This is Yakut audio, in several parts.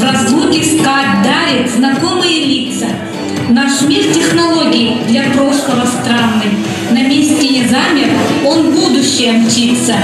В разлуке скат дарит знакомые лица. Наш мир технологий для прошлого странный. На месте не замер, он будущее мчится.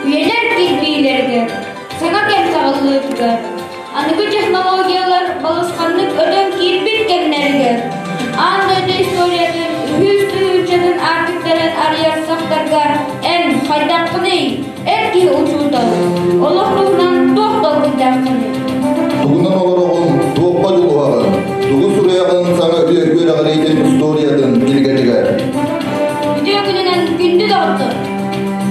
Үйэлэр кирбиилэригэр, саҥа кэм саҕалыытыгар, аныгы технологиялар балысханнык өтөн киирбит кэмнэригэр, аан дойду историятын үһүс тыһыынчатын аартыктарын арыйар сахтарга эн хайдаххыный, эр киһи учуутал, олох туһунан туох толкуйдааххыный? Тугунан олороҕун, туохха дьулуһаҕын, тугу суруйаҕын саҥа үйэ үөрэҕириитин историятын кинигэтигэр? Үтүө күнүнэн күндү доҕоттор!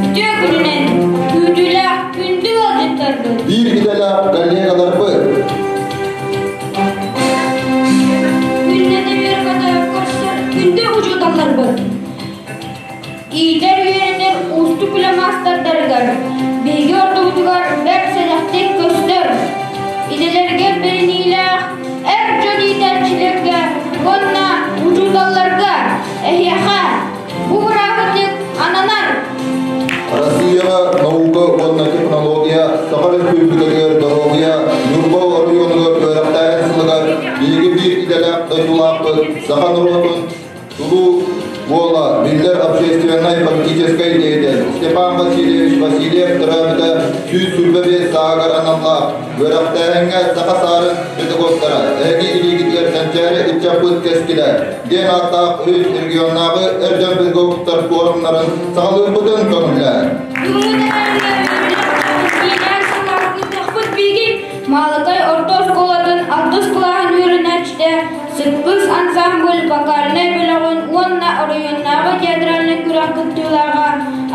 Үтүө күнүнэн күүтүүлээх күндү ыалдьыттарбыт! Биир идэлээх коллегаларбыт! Күннэтэ үөрэ-көтө көрсөр күндү учууталларбыт! Иитэр-үөрэтэр уустук үлэ маастардарыгар биһиги ордубутугар бэрт сэдэхтик көстөр. Идэлэригэр бэриниилээх эр дьон иитээччилэргэ уонна учууталларга эһиэхэ бу бырааһынньык ананар. Россияҕа наука уонна технология Саха Республикатыгар доруобуйа Ньурба оройуонугар үөрэхтээһин сылыгар биһиги биир идэлээх дойдулаахпыт саха норуотун Улуу уола, биллэр общественнай-политическай деятель Степан Васильевич Васильев төрөөбүтэ 125 сааһыгар аналлаах үөрэхтээһиҥҥэ саха саарын педагогтара эһиги илиигитигэр кэнчээри ыччаппыт кэскилэ диэн ааттаах үс регионнааҕы эр дьон педагогтар форумнарын саҕалыырбытын көҥүллээн. Маалыкай орто оскуолатын алтыс кылааһын үөрэнээччитэ Сыккыс ансаамбыл вокальнай бөлөҕүн уонна оройуоннааҕы театральнай күрэх кыттыылааҕа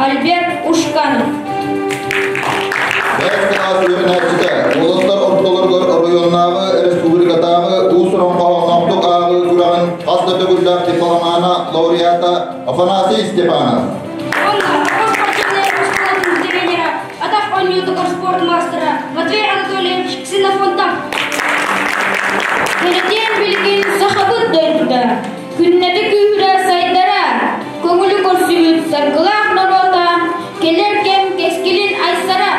Альберт Ушканов. Бэс кылаас үөрэнээччитэ уолаттар ортолоругар оройуоннааҕы республикатааҕы уус-уран хоһоонноохтук ааҕыы күрэҕин хас да төгүллээх дипломана лауреата Афанасий Степанов. Уонна оҕо спортивнай оскуолатын тренера, атах оонньуутугар спорт маастара Матвей Анатольевич Ксенофонтов. Кэлэтиэн билигин сахабыт Күннэтэ күүһүрэ сайдара, көҥүлү көрсүбүт саргылаах норуота, кэлэр кэм кэскилин айсара,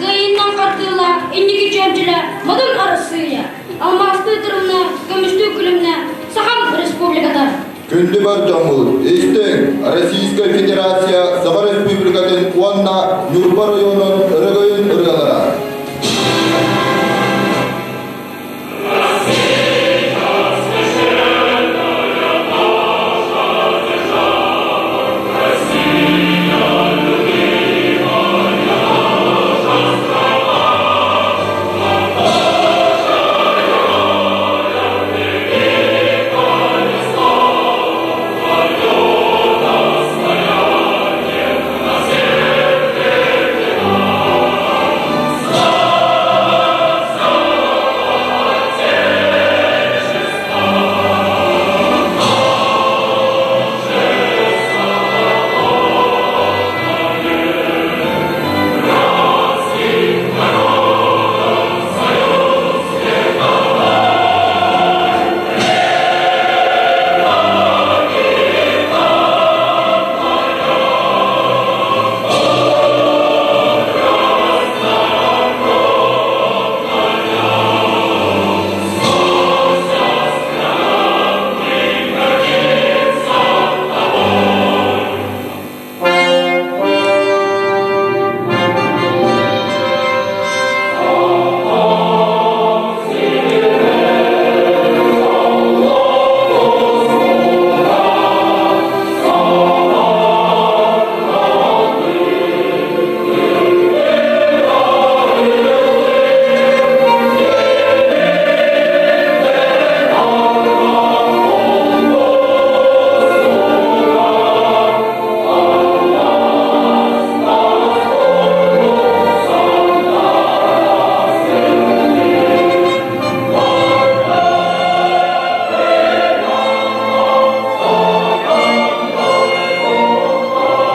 кыайыынан хардыылаах инники чүөмчүлэ Модун Арассыыйа, алмаастыы тырымна, көмүстүү күлүмнэ Сахам Республиката. Күндү бар дьоммут, истиҥ, Российскай Федерация Саха Республикатын уонна Ньурба районун өрөгөйүн ырыалара. Күндү бар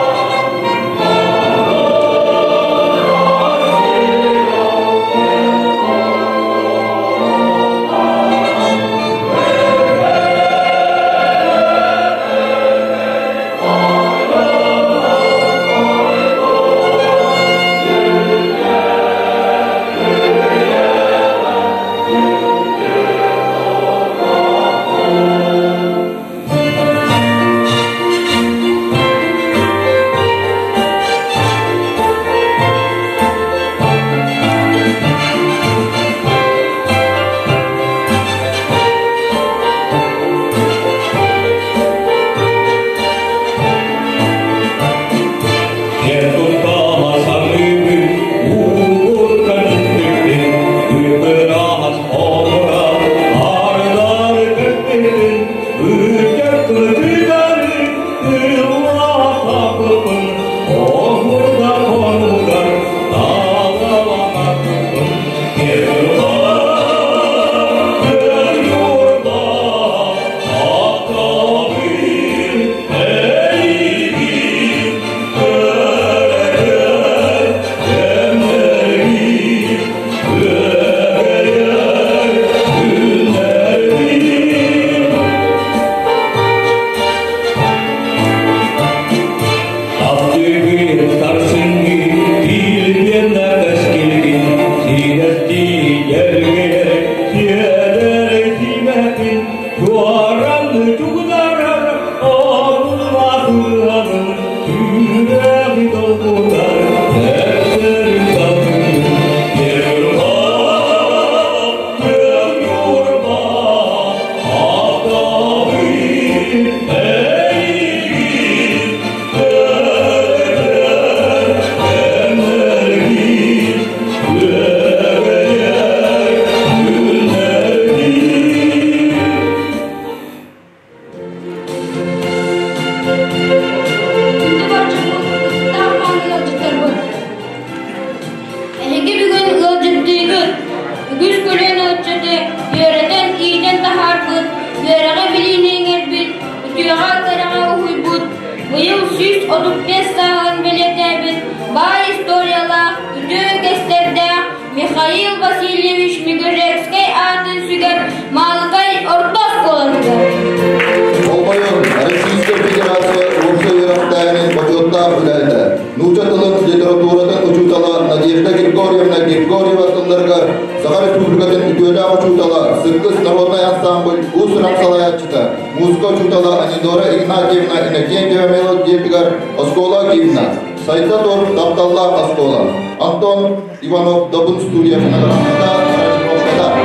дьоммут, ытыктаах мааны ыалдьыттарбыт! Эһиги бүгүн ыалдьыттыыгыт, үгүс көлүөнэ ыччаты үөрэтэн, иитэн таһаарбыт, үөрэҕи-билиини иҥэрбит, үтүөҕэ-кэрэҕэ уһуйбут, быйыл 135 сааһын бэлиэтээбит баай историялаах, үтүө үгэстэрдээх Михаил Васильевич Мегежекскэй аатын сүгэр Маалыкай орто оскуолатыгар. Народнай ансамбль уус-уран салайааччыта, музыка учуутала Анидора Игнатьевна Иннокентьева мелодиятыгар оскуола гимна «Сайда тур, тапталлаах оскуола». Антон Иванов Добун студия фонограммата, аранжировката.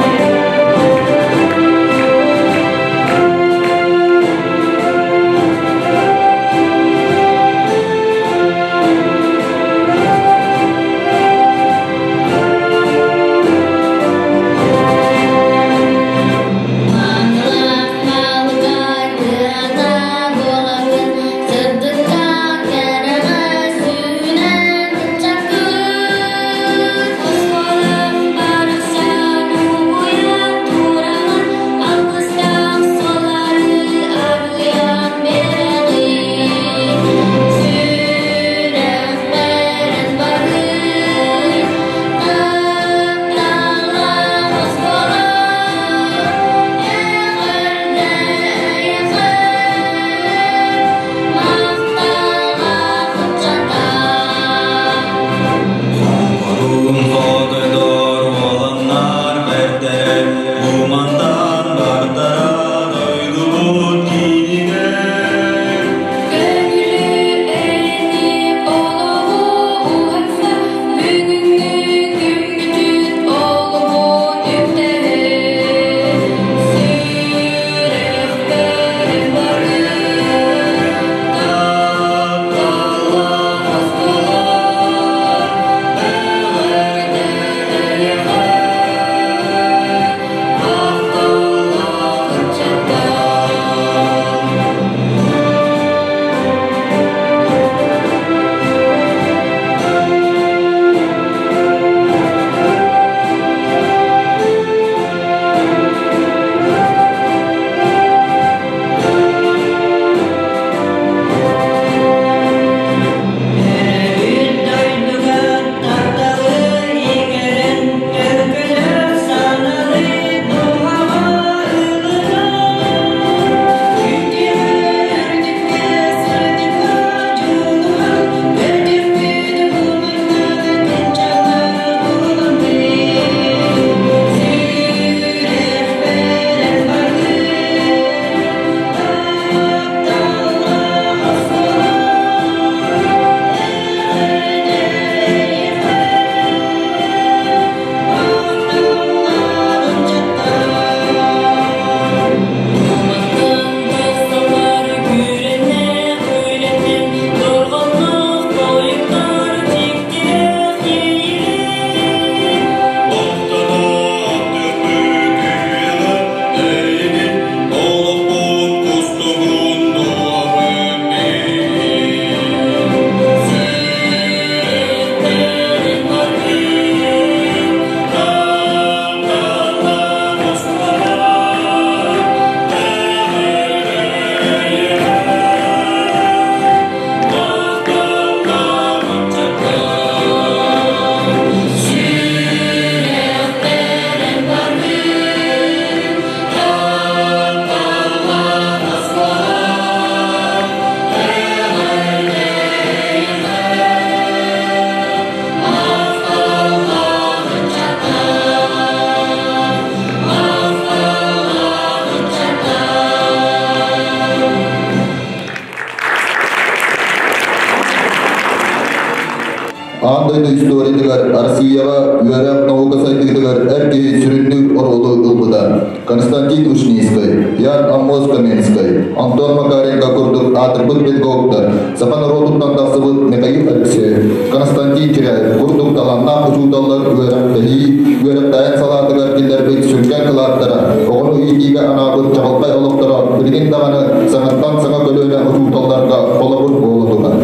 Аан дойду историятыгар Россияҕа үөрэх наука сайдыытыгар эр киһи сүрүннүүр оруолу ылбыта. Константин Ушницкай, Ян Аммос Каменскай, Антон Макаренко курдук аатырбыт педагогтар, саха норуотуттан тахсыбыт Михаил Алексеев, Константин Чиряев курдук талааннаах учууталлар үөрэхтэһии, үөрэхтээһин салаатыгар киллэрбит сүҥкэн кылааттара, оҕону иитиигэ анаабыт чаҕылхай олохторо билигин даҕаны саҥаттан саҥа көлүөнэ учууталларга холобур буола турар.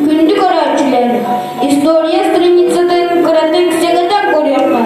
Күндү көрөөччүлэр, история страницатын кыратык сэгэтэн көрүөххэ.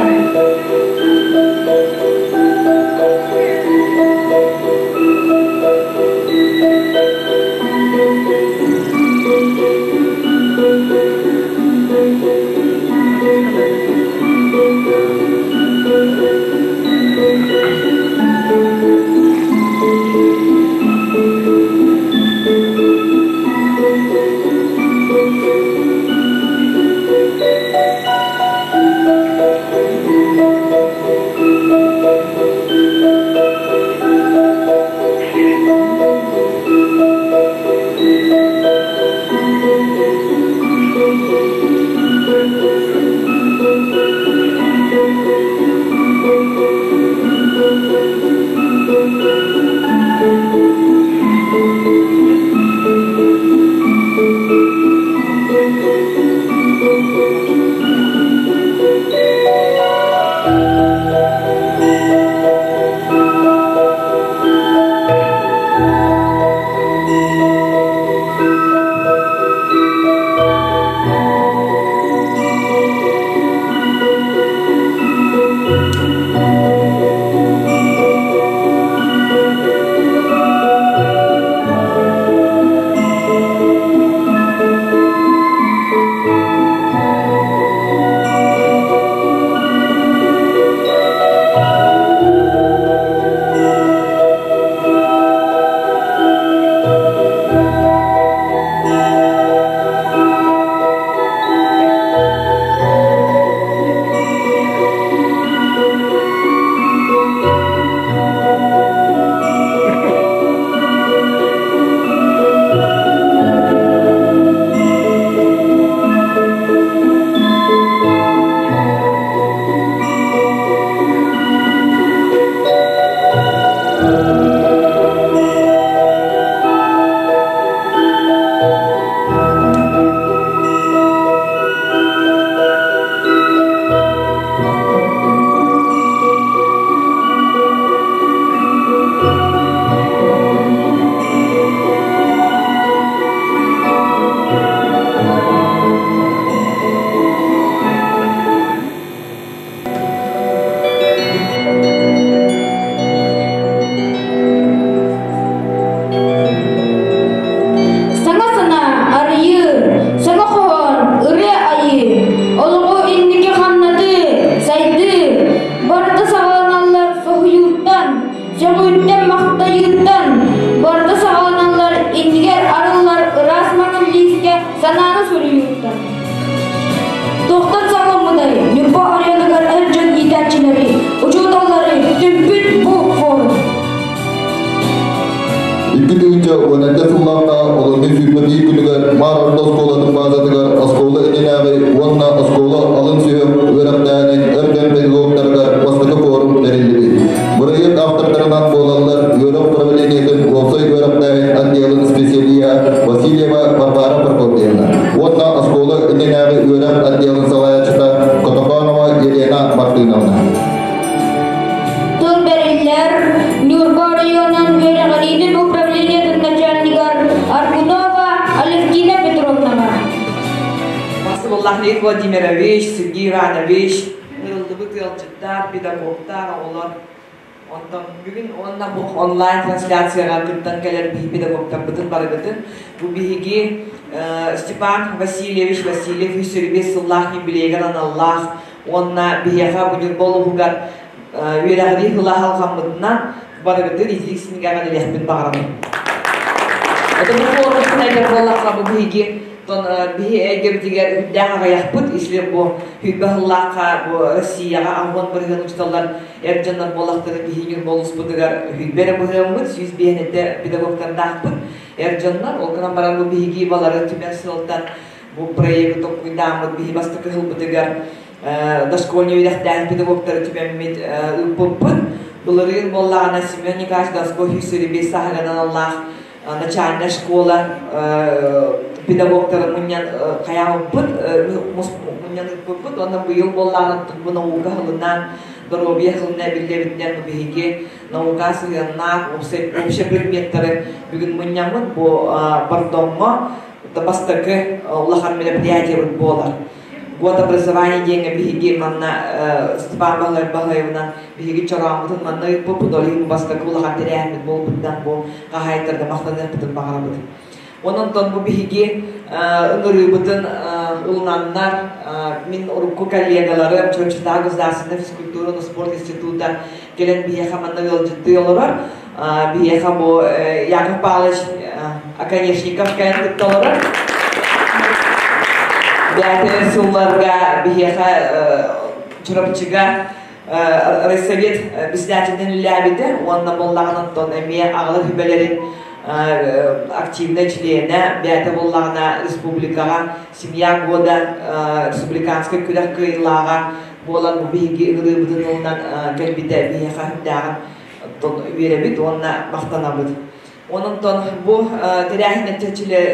Сөҕүүттэн-махтайыыттан барыта саҕаланаллар, иннигэр арыллар ыраас маҥан лиискэ санааны суруйууттан. Туохтан саҕаламмытай Ньурба оройуонугар эр дьон иитээччилэри, учууталлары түмпүт бу форум? 2017 сыллаахха олунньу 21 күнүгэр Маар орто оскуолатын баазатыгар оскуола иннинээҕи уонна оскуола алын сүһүөх үөрэхтээһинин өр кэм педагогтарыгар бастакы форум тэриллибит. Бырайыак автордарынан буолаллар үөрэх управлениетын уопсай үөрэхтээһин отделын специалиһа Васильева Варвара Прокопьевна уонна оскуола иннинээҕи үөрэх отделын салайааччыта Котоконова Елена Мартыновна. Тыл бэриллэр Ньурба оройуонун үөрэҕириитин управлениетын начальнигар Аргунова Алевтина Петровнаҕа. Василий Владимирович, Сергей Иванович, ыҥырыллыбыт ыалдьыттар, педагогтар, оҕолор. Онтон бүгүн уонна бу онлайн-трансляцияҕа кыттан кэлэр биһи педагогтарбытын барыгытын бу биһиги Степан Васильевич Васильев 125 сыллаах юбилейыгар аналлаах уонна биһиэхэ бу Ньурба улууһугар үөрэҕирии сыла алҕаммытынан барыгытын итирик синигэҕэ дэлиэхпин баҕарабын. Это бу форумун этэр буоллахха бу биһиги биһи эйгэбитигэр үрдээх аҕыйахпыт, если бу сүүрбэ сыллаахха бу Россияҕа аҕыс бырыһыан учууталлар эр дьоннор буоллахтара биһи Ньурба улууспутугар сүүрбэ эрэ быһыаммыт, 105 педагогтардаахпыт эр дьоннор. Ол гынан баран бу биһиги балары түмэр сыалтан бу проегы толкуйдааммыт биһи бастакы сылбытыгар дошкольный үөрэхтээх педагогтары түмэммит ыыппыппыт. Былырыын буоллаҕына Семен Николаевич Донской 125 сааһыгар аналлаах начальная школа педагогтарын мунньан хайаабыппыт, мунньан ыыппыппыт. Уонна быйыл буоллаҕына бу наука сылынан, доруобуйа сылына биллэбитинэн бу биһиги наука сыһыаннаах общай предметтары бүгүн мунньаммыт бу Бордоҥҥо бастакы улахан мероприятиебыт буолар. Год образования диэҥҥэ биһиги манна Степан Баһылаевынан биһиги чорооммутун манна ыыппыппыт, ол иһин бастакы улахан тэрээһиммит буолбутунан бу хаһаайыттарга махтаныахпытын баҕарабыт. Онон бу биһиги ыҥырыыбытын ылынаннар мин урукку коллегаларым Чурапчытааҕы государственнай физкультура уонна спорт института кэлэн биһиэхэ манна ыалдьыттыы олорор. Биһиэхэ бу Яков Павлович Оконешников кэлэн кытта олорор. Бээтэ сылларга биһиэхэ Чурапчыга райсовет председателинэн үлэлээбитэ уонна буоллаҕына оттон эмиэ аҕалар сүбэлэрин активнай чилиэнэ бэйэтэ буоллаҕына республикаҕа семья года республиканскай күрэх кыайыылааҕа буолан бу биһиги ыҥырыыбытын ылынан кэлбитэ биһиэхэ сүрдээҕин үөрэбит уонна махтанабыт. Онон бу тэрээһин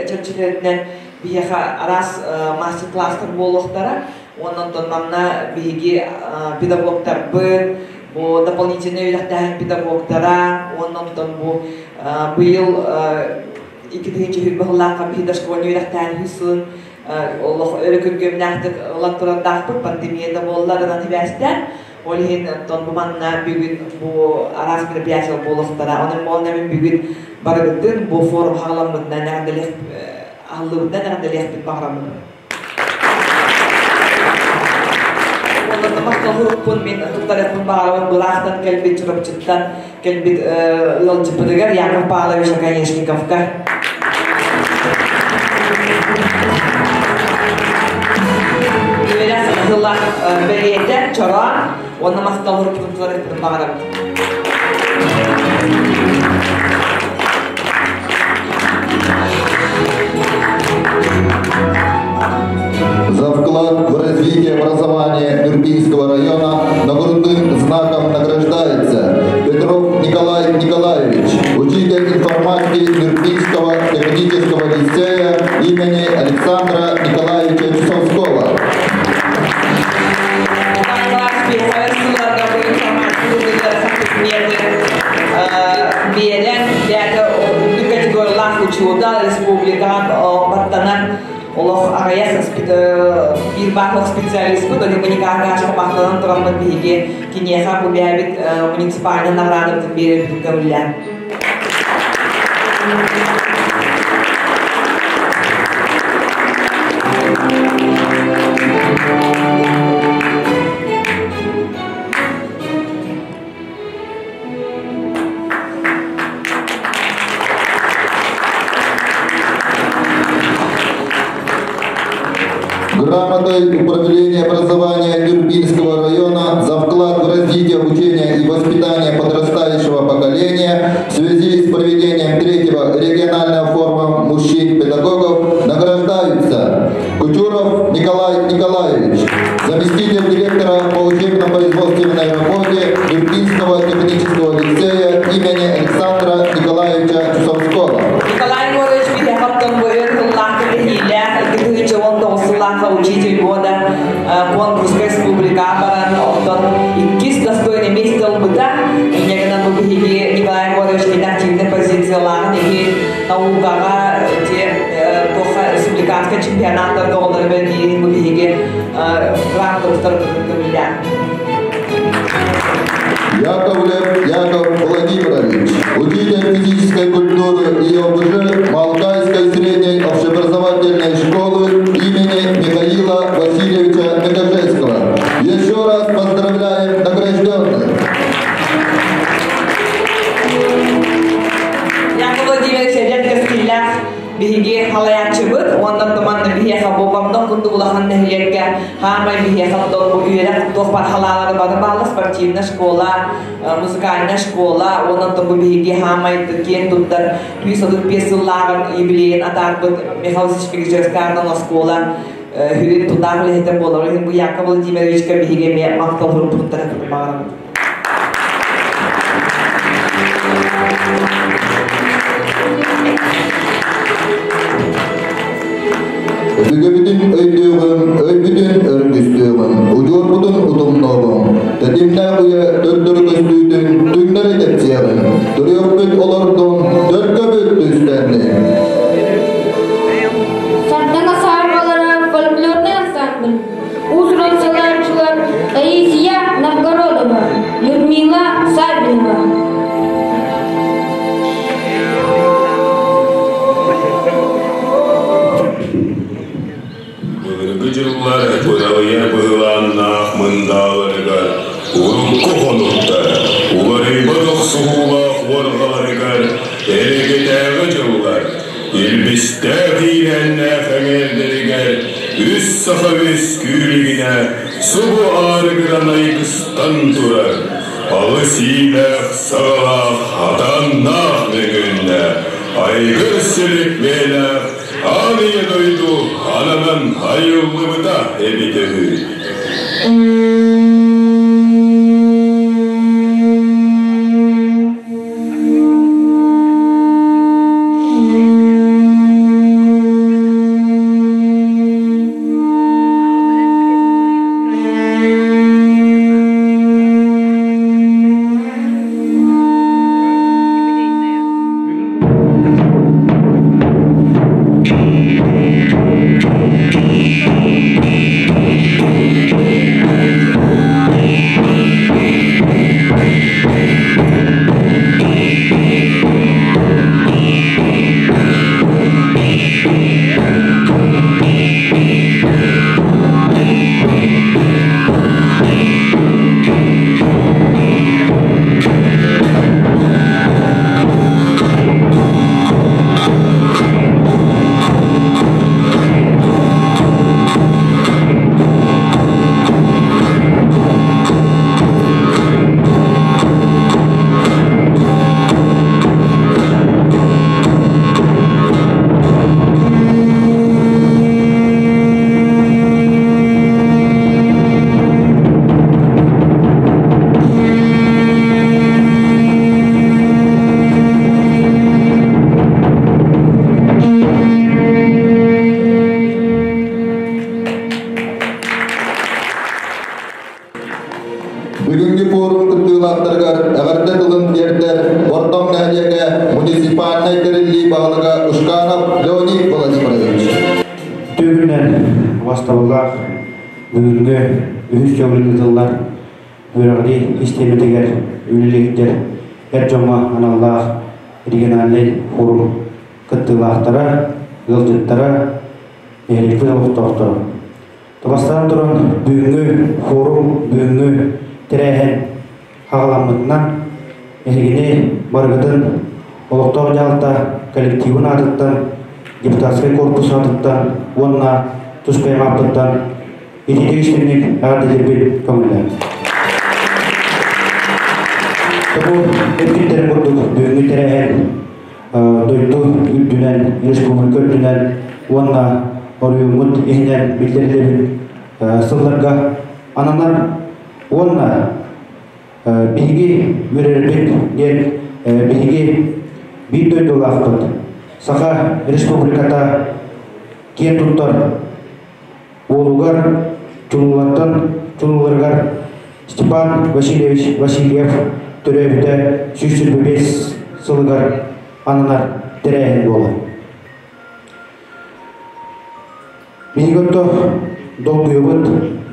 чэрчилэринэн биһиэхэ араас мастер-класстар буолуохтара. Онон манна биһиги педагогтарбыт, бу дополнительнай үөрэхтээһин педагогтара, онон бу быйыл 2020 сыллаахха биһи дошкольный үөрэхтээһин сылын олох өрө күргүөмнээхтик ылан турардаахпыт, пандемия да буолларынан сибээстээн. Ол иһин оттон бу манна бүгүн бу араас мероприятия буолуохтара. Онон буолна мин бүгүн барыгытын бу форум хаҕаламмытынан эҕэрдэлиэх аһыллыбытынан эҕэрдэлиэхпин баҕарабын. Онон махталлыппын мин туттарыахпын баҕарабын былаахтан кэлбит Чурапчыттан кэлбит ыалдьыппытыгар Яков Павлович Оконешниковка. Үөрэх сыла бэлиэтэ чороон уонна махталлыппын туттарыахпын баҕарабын. За вклад в развитие образования Нюрбинского района нагрудным знаком награждается Петров Николай Николаевич, учитель информатики Нюрбинского технического лицея имени Александра Николаевича Чусовского. Биэрэн бэйэтэ үрдүк категориялаах учуутал республикаҕа баттанан олох аҕыйах биир баахлах специалиспыт Олег Николаевич махтанан тураммыт биһиги киниэхэ бу бэйэбит муниципальнай наградабытын биэрэрбитин көҥүллээн. Грамотой Управления образования Нюрбинского района за вклад в развитие обучения и воспитания подрастающего поколения в связи с проведением третьего регионального форума мужчин-педагогов награждаются Кучуров Николай Николаевич, заместитель директора по учебно-производственной работе Нюрбинского технического лицея имени Александра Николаевича Чусовского. Николай Егорович биһиэхэ бу өр сыллаах кэтэһиилээх 2019 сыллаахха учитель года конкурска республика баран оттон иккис достойный место ылбыта. Инньэ гынан бу биһиги Николай Егорович кини активный позициялааҕын иһин наукаҕа те туохха республиканскай чемпионаттарга оҕолору бэлэмниирин бу биһиги грамотабытыгар көмүллээн. Яковлев Яков Владимирович, учитель физической культуры и ОБЖ Малкайской средней общеобразовательной школы имени Михаила Васильевича Мегашевского. Еще раз поздравляем награжденных. Яков Владимирович эдэр кэскиллээх биһиги халайааччыбыт уонна туманна биһиэхэ бу курдук улахан нэһилиэккэ хаамай биһиэхэ оттон бу үөрэх туох бар халаалары бары баалла спортивная школа, музыкальная школа уонна бу биһиги хаамай киэн туттар 135 сыллааҕын юбилейин атаарбыт Михаил Васильевич Мегежекскайынан оскуола хүрүн тутаах үлэһитэ буолар. Бу Яков Владимировичка биһиги эмиэ махтал туруктара баҕарабыт. Өбүгэбитин өйдүөҕүҥ, өйбүтүн өргүстүөҕүҥ, удьуорбутун утумнуоҕуҥ, тэтимнээх үйэ төттөрү көстүүтүн түҥнэри тэпсиэҕиҥ, төрүөхпүт олордун, төлкөбүт түстэннин. Сардаҥа саарбалара фольклорнай ансамбль, уус-уран салайааччылар Таисия Новгородова, Людмила Саввинова. Былыргы дьыллар быралыйар быһылааннаах мындааларыгар, урукку хонуктар, уларыйбат охсуһуулаах уорҕаларыгар эрэгэтээҕи дьыллар, илбистээх иилээннээх эҥээрдэригэр үс саха үс күүрүгүнэ субу аарыгыран айгыстан турар, алыс иилээх саҕалаах хатаннаах мөҥүөннэ, айгыр силик мээлээх аан ийэ дойду ананан айыллыбыта эбитэ үһү. Бүгүҥҥү пуорум кыттыылаахтарыгар эҕэрдэ тылын тиэрдэр Бордоҥ нэһилиэгэ муниципальнай тэриллии баһылыга Ушканов Леонид Владимирович. Түгүнэн убастабыллаах бүгүҥҥү үһүс төгүлүн ыытыллар үөрэҕирии систиэмэтигэр үлэлиирдэр эр дьоҥҥо аналлаах региональнай форум кыттыылаахтара, ыалдьыттара, нэһилиэкпит олохтоохторо. Бастатан туран, бүгүҥҥү форум, бүгүҥҥү тэрээһин хаҕаламмытынан эһигини барыгытын олохтоох дьаһалта коллективын аатыттан, депутатскай корпус аатыттан уонна тус бэйэм ааппыттан итиитик истиҥник эҕэрдэлиирбин көҥүллээн. Бу эппиттэрин курдук бүгүҥҥү тэрээһин дойду үрдүнэн, республика үрдүнэн уонна оройуоммут иһинэн биллэриллибит сылларга ананар уонна биһиги үөрэрбит диэн биһиги биир дойдулаахпыт Саха Республиката киэн туттар уолугар чулуулартан чулууларыгар Степан Васильевич Васильев төрөөбүтэ 125 сылыгар ананар тэрээһин буолар. Биһиги отто долгуйабыт,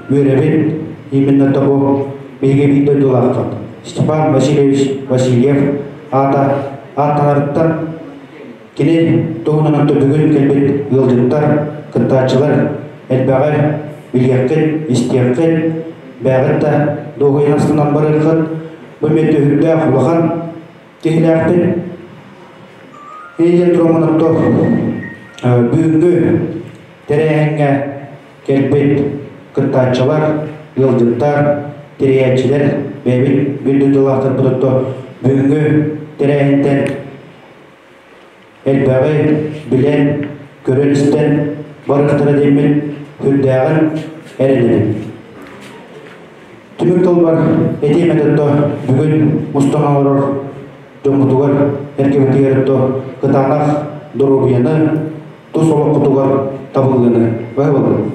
үөрэбит, именно того биһиги биир дойдулаахпыт. Степан Васильевич Васильев аата ааттанарыттан кини туһунан отто бүгүн кэлбит ыалдьыттар, кыттааччылар элбэҕи билиэххит, истиэххит, бэйэҕит да дуоһуйан астынан барыаххыт. Бу эмиэ түһүктээх улахан киһилээхпит. Ийэ тураммын отто бүгүҥҥү тэрээһиҥҥэ кэлбит кыттааччылар, ыалдьыттар, тэрийээччилэр бэйэбит биир дойдулаахтарбыт отто бүгүҥҥү тэрээһинтэн элбэҕи билэн, көрөн-истэн барыахтара диэммин сүрдээҕин эрэнэбин. Түмүк тылбар этиэм этэ бүгүн мустан олорор дьоммутугар, эргэбитигэр то кытаанах доруобуйаны, тус олоххутугар табыллыыны баһылабын.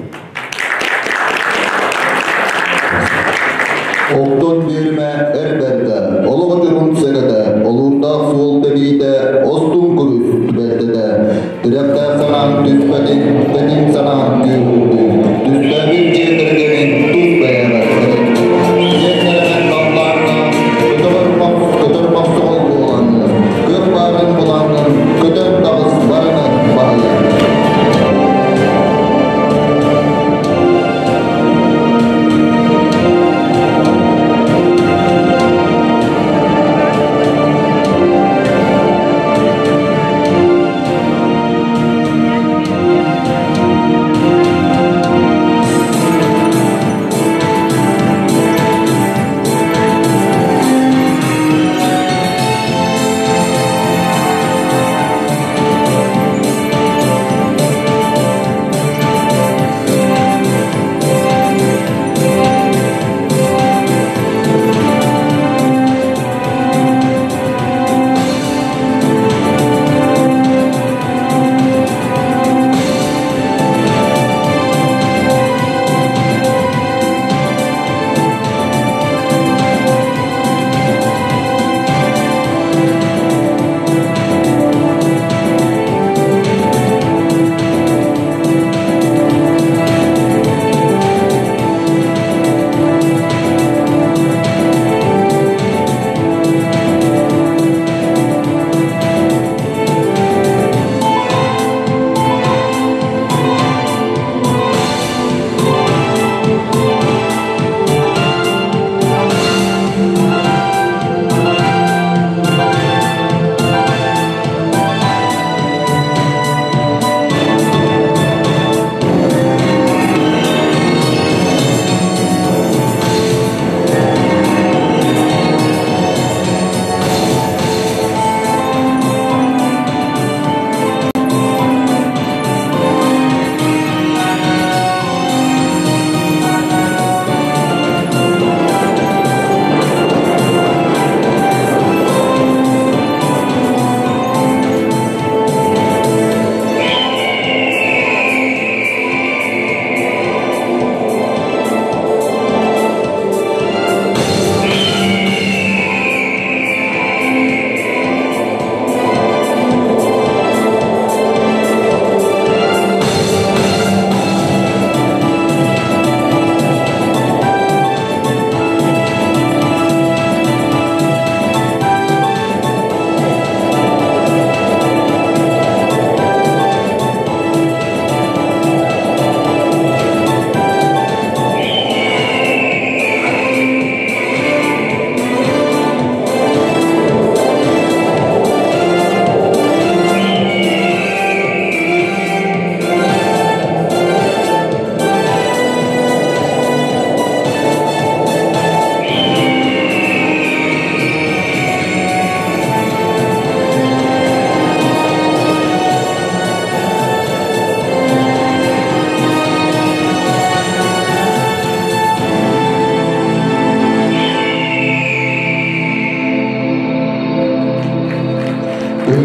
Оттон биэримэ эр бэрдэ, олох өтөрүн сэгэтэ, олуурдаах суол тэбиитэ, остун күрүс түбэлтэтэ, тирэхтээх санаан түспэтин, тэтим санаан күүһүрдүн, түстээбит дьиэ кэргэнин тус бэйэҕэр Дьиэ халлааҥҥа көтөр мохсоҕол буолаҥҥын, кыах баарын булаҥҥын, көтөр таҕыс барыны баһыйар.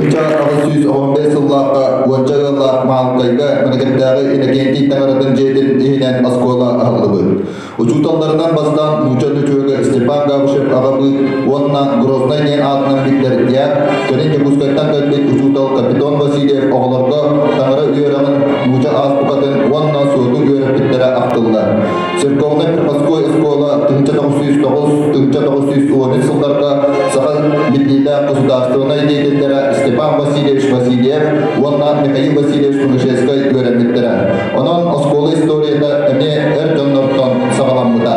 1815 сыллаахха уонча ыаллаах Маалыкайга Мэнэкэрдээҕи Иннокентий таҥаратын дьиэтин иһинэн оскуола аһыллыбыт. Учууталларынан бастаан нуучча үтүөгэ Степан Габышев аҕабыыт уонна Грознай диэн аатынан биллэр дьяк, кэлин Дьокуускайтан кэлбит учуутал Капитон Васильев оҕолорго таҥара үөрэҕин, нуучча азбукатын уонна суоту үөрэппиттэрэ ахтыллар. Церковнай-приходской оскуола 1909-1913 сылларга саха биллиилээх государственнай деятеллэрэ Степан Васильевич Васильев уонна Михаил Васильевич Кунышевскай үөрэммиттэрэ. Онон оскуола историята эмиэ эр дьоннортон саҕаламмыта.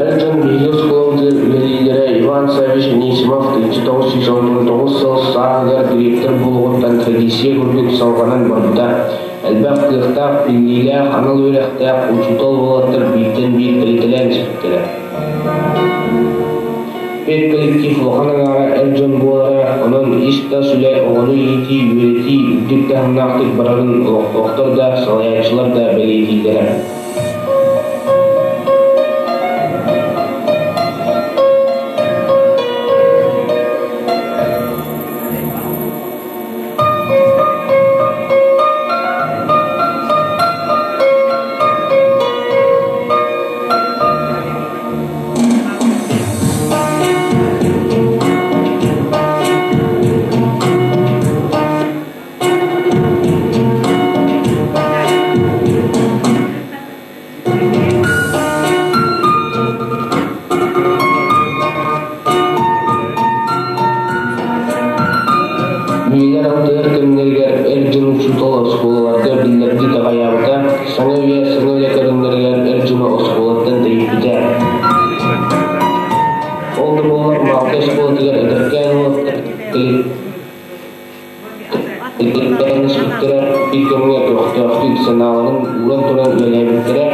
Эр дьон биһиги оскуолабытыгар үлэлииллэрэ Иван Саввич Анисимов 1919 сыл сааһыгар дириэктэр буолуоҕуттан традиция курдук салҕанан барбыта. Элбэх кыахтаах, биллиилээх, анал үөрэхтээх учуутал уолаттар бииртэн биир кэлитэлээн испиттэрэ. Педколлектив улахан аҥаара эр дьон буолара, онон ис-тас үлэ, оҕону иитии, үөрэтии үрдүк таһымнаахтык барарын олохтоохтор да, салайааччылар да бэлиэтииллэрэ. Үйэлэр алтыһар кэмнэригэр эр дьон учуутал оскуолаларга биллэрдик аҕыйаабыта, саҥа үйэ саҥа үлэ көрүҥнэригэр эр дьону оскуолаттан тэйиппитэ. Ол да буоллар Маалка оскуолатыгар эдэркээн уолаттар кэлиттээн испиттэрэ, биир кэмҥэ көхтөөхтүк санааларын ууран туран үлэлээбиттэрэ.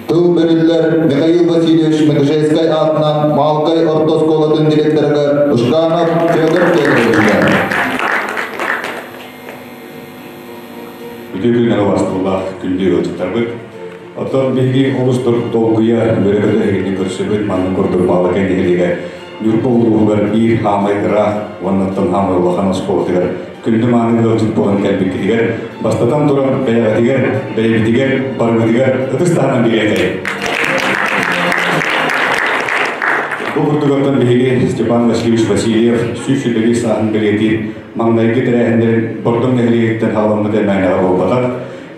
Тыл бэриллэр Михаил Васильевич Мегежейскай аатынан Маалкай орто оскуолатын директорыгар Ушканов Федор Федоровичка. Үтүө күнүнэн убаастабыллаах күндү ыалдьыттарбыт. Оттон биһиги олус долгуйа, үөрэ-көтө эһигини көрсөбүт, маннык курдук Маалыкай нэһилиэгэ Ньурба улууһугар биир хаамай ыраах уонна оттон хаамай улахан оскуолатыгар күндү мааны ыалдьыт буолан кэлбиккитигэр бастатан туран бэйэҕитигэр, бэйэбитигэр, барыбытыгар ытыс таһынан бириэтэйин. Бу курдук оттон биһиги Степан Васильевич Васильев 125 сааһын бэлиэтиир маҥнайгы тэрээһиннэрин Бордоҥ нэһилиэгиттэн хаалламмыт мээнэҕэ буолбатах.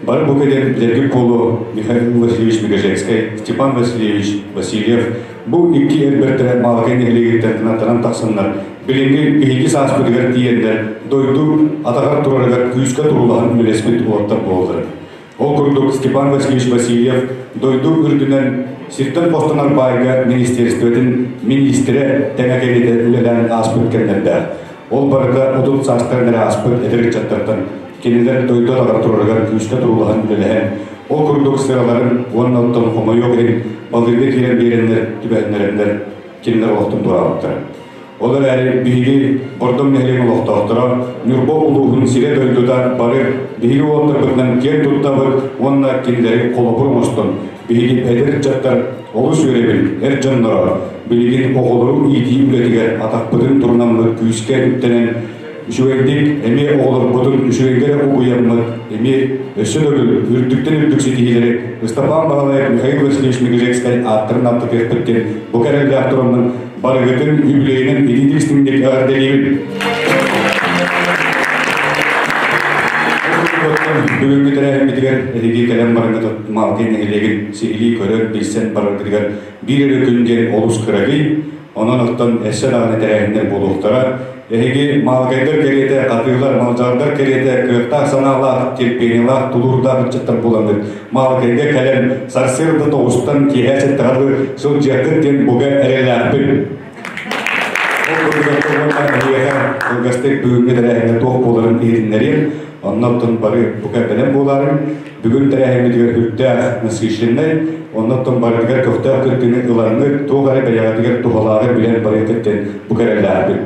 Бары бу кэлин билэргит буолуо Михаил Васильевич Мегежекскэй, Степан Васильевич Васильев бу икки эр Маалыкай нэһилиэгиттэн кынаттанан тахсаннар, билиҥҥи биһиги сааспытыгар тиийэннэр дойду атаҕар турарыгар күүскэ туруулаһан үлэлэспит уолаттар буолаллар. Ол курдук Степан Васильевич Васильев дойду үрдүнэн сиртэн хостонор баайга министерствотын министрэ тэҥэ кэриэтэ үлэлээн ааспыт кэмнэрдээх. Ол барыта 30 саастарын эрэ ааспыт эдэр ыччаттартан кинилэр дойду атаҕар турарыгар күүскэ туруулаһан үлэлэһэн, ол курдук сыраларын уонна оттон хомойуох иһин балыырга киирэн биэрэннэр, түбэһиннэрэннэр кинилэр олохтон туораабыттара. Ол эрээри биһиги Бордоҥ нэһилиэгин олохтоохторо Ньурба улууһун сирэ-дойдута бары биһиги уолаттарбытынан киэн туттабыт уонна кинилэри холобур оҥостон биһиги эдэр ыччаттар олус үөрэбит, эр дьонноро билигин оҕолору иитии үлэтигэр атахпытын турунаммыт күүскэ үктэнэн үчүгэйдик эмиэ оҕолорбутун үчүгэйгэ эрэ угуйаммыт эмиэ өссө төгүл үрдүктэн үрдүк ситиһиилэри Ыстапаан Баһылаев Михаил Васильевич Мегежекскай ааттарын ааттатыахпыт диэн бу кэрэллээх тураммын барыгытын юбилейынан итиитик истиҥник эҕэрдэлиибин. Бүгүҥҥү тэрээһиммитигэр эһиги кэлэн барыҥҥыт Малкин нэһилиэгин сиһилии көрөн, билсэн бараргытыгар биир эрэ күн диэн олус кыракый, онон оттон өссө даҕаны тэрээһиннэр буолуохтара. Эһиги маалыкайдар кэриэтэ, хатыылар, малдьаҕардар кэриэтэ кыахтаах санаалаах, терпениелаах, тулуурдаах ыччаттар буолаҥҥыт Маалыкайга кэлэн сарсыарда 9-тан киэһэ 7-ҕэ дылы сылдьыаххыт диэн буга эрэлээхпин. Ол курдук уонна эһиэхэ кылгастык бүгүҥҥү тэрээһиҥҥэ туох буоларын иһитиннэриэм. Онно оттон бары бука бэлэм буолаарыҥ. Бүгүн тэрээһиммитигэр үрдээх насыщеннай, онно оттон барытыгар көхтөөх кыттыыны ылаҥҥыт, туох эрэ бэйэҕитигэр туһалааҕы билэн барыаххыт диэн бука эрэллээхпит.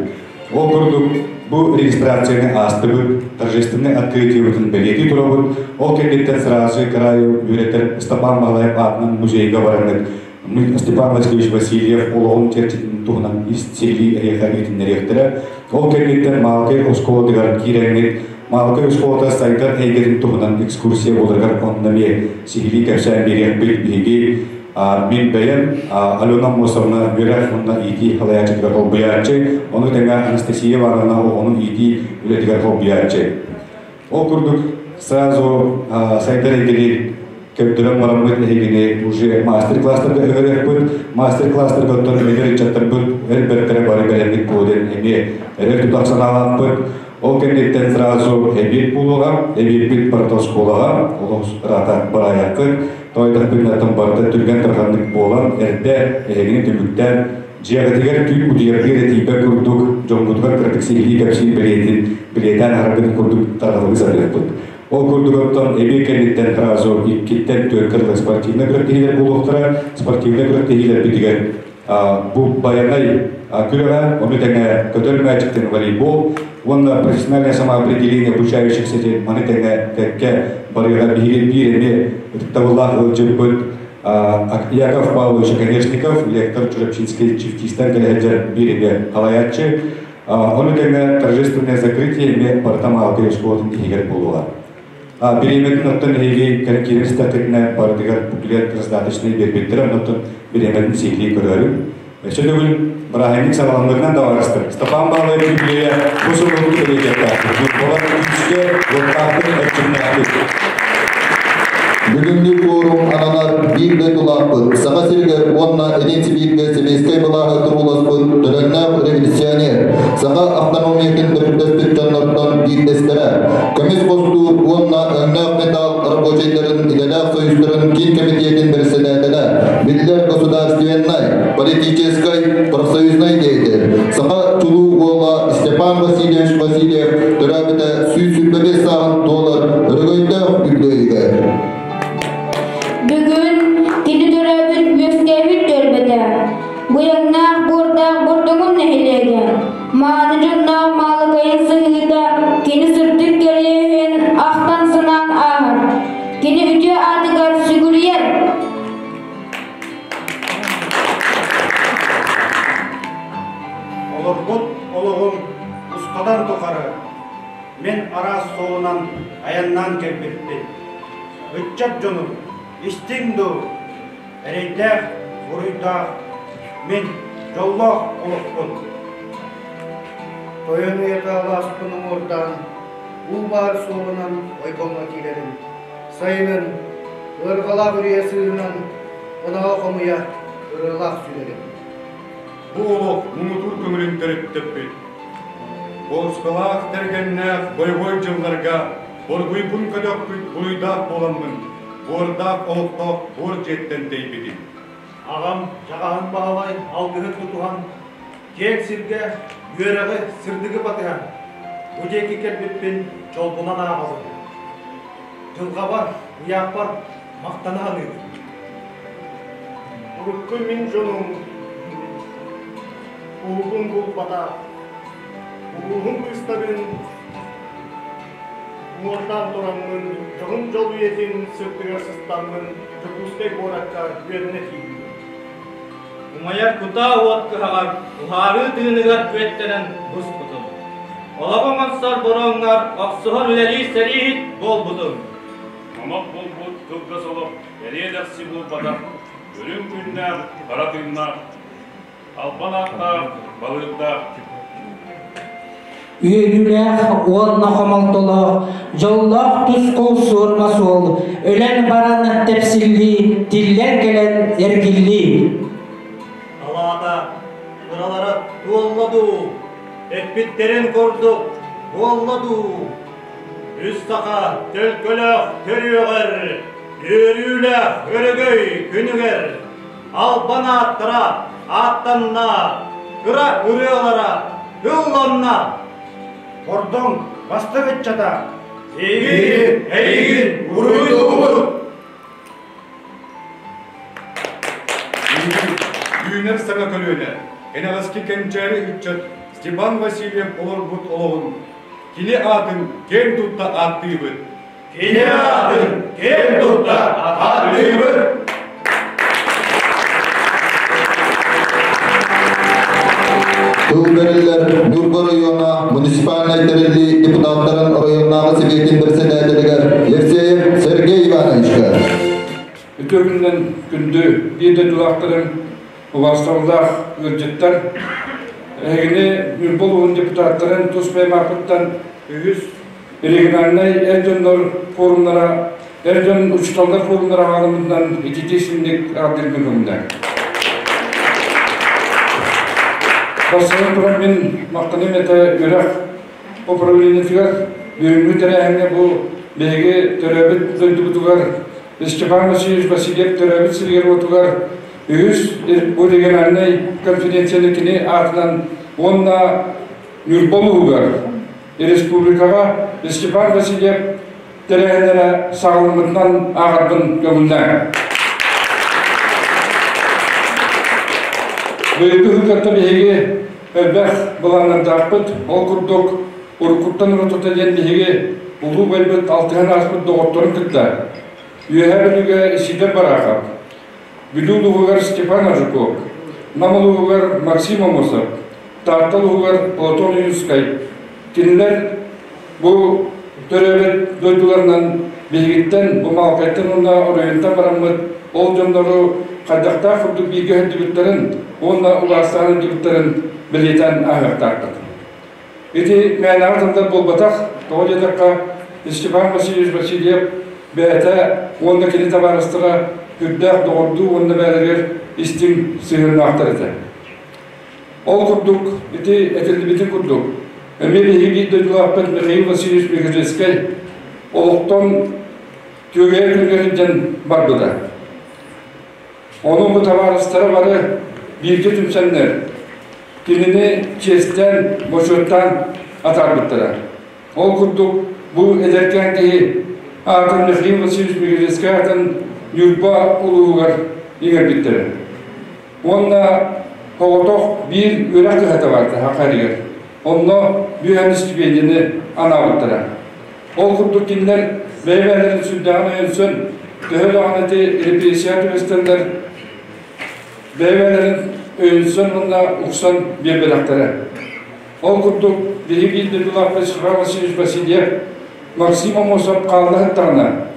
Ол курдук, бу регистрацияны аастыбыт, торжественнай открытиебытын бэлиэтии турабыт. Ол кэнниттэн сразу кыраайы үөрэтэр Степан Баһылаев аатынан музейга бараҥҥыт Степан Васильевич Васильев олоҕун чэрчитин туһунан ис сиһилии эһиэхэ иһитиннэриэхтэрэ. Ол кэнниттэн Маалыкай оскуолатыгар киирэҥҥит Маалыкай оскуолата сайдар эйгэтин туһунан экскурсия буоларыгар онно эмиэ сиһилии кэпсээн биэриэхпит. Биһиги мин бэйэм Алена Аммосовна үөрэх уонна иитии салайааччытыгар холбуйааччы, ону тэҥэ Анастасия Ивановна оҕону иитии үлэтигэр холбуйааччы. Ол курдук сразу сайдар эйгэни көрдөрөн бараммыт эһигини уже мастер-класстарга ыҥырыахпыт. Мастер-класстарга оттон эдэр ыччаттарбыт эр бэртэрэ бары бэлэммит буолуон эмиэ эрэл тутах санаалаахпыт. Ол кэнниттэн сразу эбиэт буолуоҕа, эбиэппит барыта оскуолаҕа, олох ыраата бараайаххыт. Тоойдохпутунаттан барыта түргэн-тарҕаннык буолан, эрдэ эһигини түмүктээн, дьиэҕитигэр түүн утуйарга эрэ тиийбэт курдук, дьоҥҥутугар кыратык сиһилии кэпсиир бэлиэтин бэлиэтээн аһаргыт курдук тарҕатылыы сатыахпыт. Ол курдук оттон эбиэт кэнниттэн сразу 2-ттэн 4-кэ дылы спортивнай күрэхтэһиилэр буолуохтара. Спортивнай күрэхтэһиилэрбитигэр бу байанай күрэҕэ, ону тэҥэ көтөр мээчиктэн волейбол уонна профессиональное самоопределение обучающихся диэн маны тэҥэ кэккэ барыга биһиги биир эмиэ ытыктабыллаах ыалдьыппыт Яков Павлович Оконешников, лектор Чурапчинский чифтистан кэлэһэлдьэр биир эмиэ халайааччы. Ону тэҥэ торжественное закрытие эмиэ барыта Маалыкай оскуолатын иһигэр буолуоҕа. Бириэмэтин оттон эһиги кэлэн истэххитинэ барытыгар буклет раздаточный биэрбиттэрэ, оннуттан бириэмэтин сиһилии көрөөрүҥ. Өссө төгүл бырааһынньык саҕаланарынан даҕарыстар. Степан Павлович юбилейа бу сыллыбыт бэлиэтиэхтээхпит. Ньурбалар күүскэ, уоттаахпыт, эрчимнээхпит. Бүгүҥҥү пуорум ананар биир дойдулаахпыт, Саха сиригэр уонна Илин Сибииргэ сэбиэскэй былааһы турууласпыт төлөннөөх революционер, саха автономиятын төрүттэспит дьоннортон биирдэстэрэ, көмүс хостуур уонна өҥнөөх металл рабочайдарын идэлээх союзтарын киин кэмитиэтин бэрэссэдээтэлэ, биллэр государственнай, политическай, профсоюзнай деятель, саха чулуу уола Степан Васильевич Васильев төрөөбүтэ 125 сааһын туолар өрөгөйдөөх үбүлүөйүгэр. Бүгүн кини төрөөбүт үөскээбит түөлбэтэ, быйаҥнаах буордаах Бордоҥун нэһилиэгэ, мааны дьонноох Маалыкайын сыһыыта кини сырдык кэриэһин ахтан-санаан ааһар. Устатын тухары мин араас суолунан айаннаан кэлбиппин. Ыччат дьонум, истиҥ дуу, эрэйдээх, буруйдаах мин дьоллоох олохпун. Тойон үйэтэ алааспын уҥуордаан, уу баар суолунан ойбоҥҥо киирэрим. Сайынын ыарҕалаах үрүйэ сыырынан ынаҕа хомуйа ырыалаах сүүрэрим. Бу олох муҥутуур көҥүлүн төрүттэппит. Буоскалаах тэргэннээх бойобуой дьылларга борбуйбун көтөхпүт буруйдаах буоламмын, буордаах олохтоох буор дьиэттэн тэйбитим. Аҕам Дьаҕаһын Баһылай алгыһын тутуһан, киэҥ сиргэ үөрэҕи, сырдыгы батыһан, бу диэки кэлбиппин дьолбунан ааҕабын. Дьылҕабар, ыйаахпар махтана саныыбын. Урукку мин дьонум уһугун булбата, улууһум быыстабын уҥуордаан тураммын, дьоһун дьол үйэтин сырдыгар сыстаммын Дьокуускай куоракка үөрэнэ тиийдим. Умайар кутаа уот кыһаҕар, уһаарыы тыыныгар күөттэнэн буспутум. Олоҕу оҥорсор бороҥҥор охсуһар үлэлиир сэрииһит буолбутум. Номох булбут кылгас олох эриэ-дэхси буолбатах, үрүҥ күннээх, хара тыыннаах, албан ааттаах, балыырдаах. Үөрүүлээх уонна хомолтолоох, дьоллоох тускул суорма суол, өлөн баран тэпсиллии, тиллэн кэлэн эргиллии. Алаата ыралара туолла дуу, эппиттэрин курдук буолла дуу? Үс саха төлкөлөөх төрүөҕэр, үөрүүлээх өрөгөй күнүгэр албан ааттара ааттанна, кыра ырыалара ылланна. Бордоҥ бастыҥ ыччата! Эйигин, эйигин уруйдуубут! Үүнэр саҥа көлүөнэ, кэнэҕэски кэнчээри ыччат Степан Васильев олорбут олоҕун кини аатын киэн тутта ааттыыбыт. Кини аатын киэн тутта ааттыыбыт. Тыл бэриллэр Ньурба района муниципальнай тэриллии депутаттарын оройуоннааҕы сэбиэтин председателигэр Евсеев Сергей Ивановичка. Үтүө күнүнэн күндү биир дойдулаахтарым, убаастабыллаах ыалдьыттар, эһигини Ньурба улууһун депутаттарын тус бэйэм ааппыттан үһүс региональнай эр дьоннор форумнара, эр дьон учууталлар форумнара аҕаламмытынан ититии синник аҕалдыргын көҥүлэ. Бастатан туран мин махтаным этэ үөрэх управлениетыгар бүгүҥҥү тэрээһиҥҥэ бу биһиги төрөөбүт дойдубутугар Степан Васильевич Васильев төрөөбүт сиригэр-уотугар үһүс бу региональнай конференцияны кини аатынан уонна Ньурба улууһугар республикаҕа Степан Васильев тэрээһиннэрэ саҕаламмытынан ааҕарбын көҥүллээҥ. Быйылгы ыһыктарта биһиги элбэх былааннардаахпыт. Ол курдук уруккуттан урутута диэн биһиги улуу байбыт алтыһан ааспыт доҕотторун кытта Үөһээ Бүлүүгэ Исидор Барахов, Бүлүү улууһугар Степан Аржаков, Нам улууһугар Максим Амосов, Таатта улууһугар Платон Ойуунскай кинилэр бу төрөөбүт дойдуларынан биһигиттэн, бу Маалыкайтан уонна оройуонтан бараммыт ол дьоннору хайдахтаах курдук бииргэ сылдьыбыттарын уонна убаастаан сылдьыбыттарын бэлиэтээн ааһыахтаахпыт. Ити мээнэҕэ тыллар буолбатах, тоҕо диэтэххэ Степан Васильевич Васильев бэйэтэ уонна кини табаарыстара үрдээх доҕордуу уонна бэйэлэригэр истиҥ сыһыаннаахтар этэ. Ол курдук, ити этиллибитин курдук, эмиэ биһиги биир дойдулаахпыт Михаил Васильевич Михайловскай олохтон түөгэйэ күнүгэр илдьэн барбыта. Ону бу табаарыстара бары бииргэ түмсэннэр, кинини чиэстээн, бочуоттаан атаарбыттара. Ол курдук, бу эдэркээн киһи аатын Михаил Васильевич Михайловскай аатын Ньурба улууһугар иҥэрбиттэрэ. Уонна соҕотох биир үөрэх кыһата баар Хахарыгар. Онно үөһэн истипиэндьийэни анаабыттара. Ол курдук кинилэр бэйэ-бэйэлэрин сүрдээҕин өйөнсөн, төһө даҕаны ити репрессия түбэстэллэр, бэйэ-бэйэлэрин өйөнсөн уонна уксан биэрбэтэхтэрэ. Ол курдук биһиги дойдулаахпыт Степан Васильевич Васильев Максим Аммосов хаалла сыттаҕына,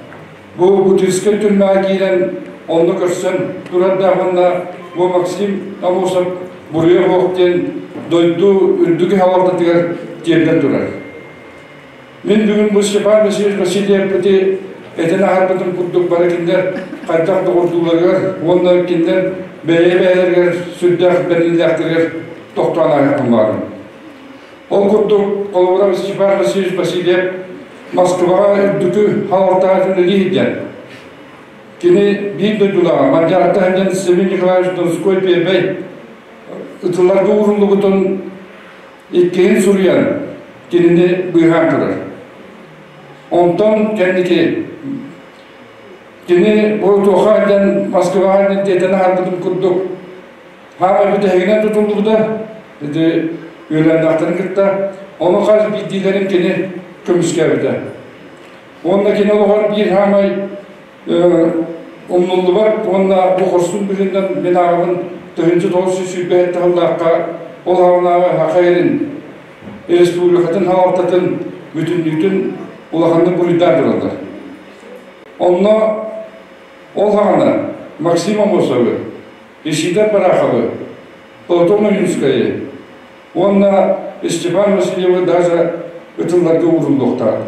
бу Бутырскай түрмэҕэ киирэн онно көрсөн турардаах уонна бу Максим Аммосов буруйа суох диэн дойду үрдүкү салалтатыгар тиэрдэн турар. Мин бүгүн бу Степан Васильевич Васильевпыты этэн аһарбытым курдук бары кинилэр хайдах доҕордууларыгар уонна кинилэр бэйэ-бэйэлэригэр сүрдээх бэриллээхтэригэр тохтоон ааһыахпын баҕарабын. Ол курдук, холобура Степан Васильевич Васильев Москваҕа үрдүкү салалтаҕа үлэлии сылдьан, кини биир дойдулааҕа Мадьаарта сылдьан Семен Николаевич Донской Первэй ытылларга ууруллубутун иккиһин суруйан кинини быыһаан турар. Онтон кэнники кини бу туохха диэн Москваҕа диэн тиэтэн аһарбытым курдук хаамай бүтэһигинэн тутуллубута. Ити үөлээннээхтэрин кытта ону хас биирдиилэрин кини көмүскээбитэ. Уонна кини олоҕор биир хаамай умнуллубат уонна бу хорсун быһыынан мин ааҕабын 1927 сыллаахха ол аҕынааҕы Саха сирин республикатын салалтатын бүтүннүүтүн улаханнык буруйдаан тураллар. Онно ол саҕана Максим Аммосовы, Исидор Бараховы, Платон Ойунскайы уонна Степан Васильевы даже ытылларга ууруллуохтаах.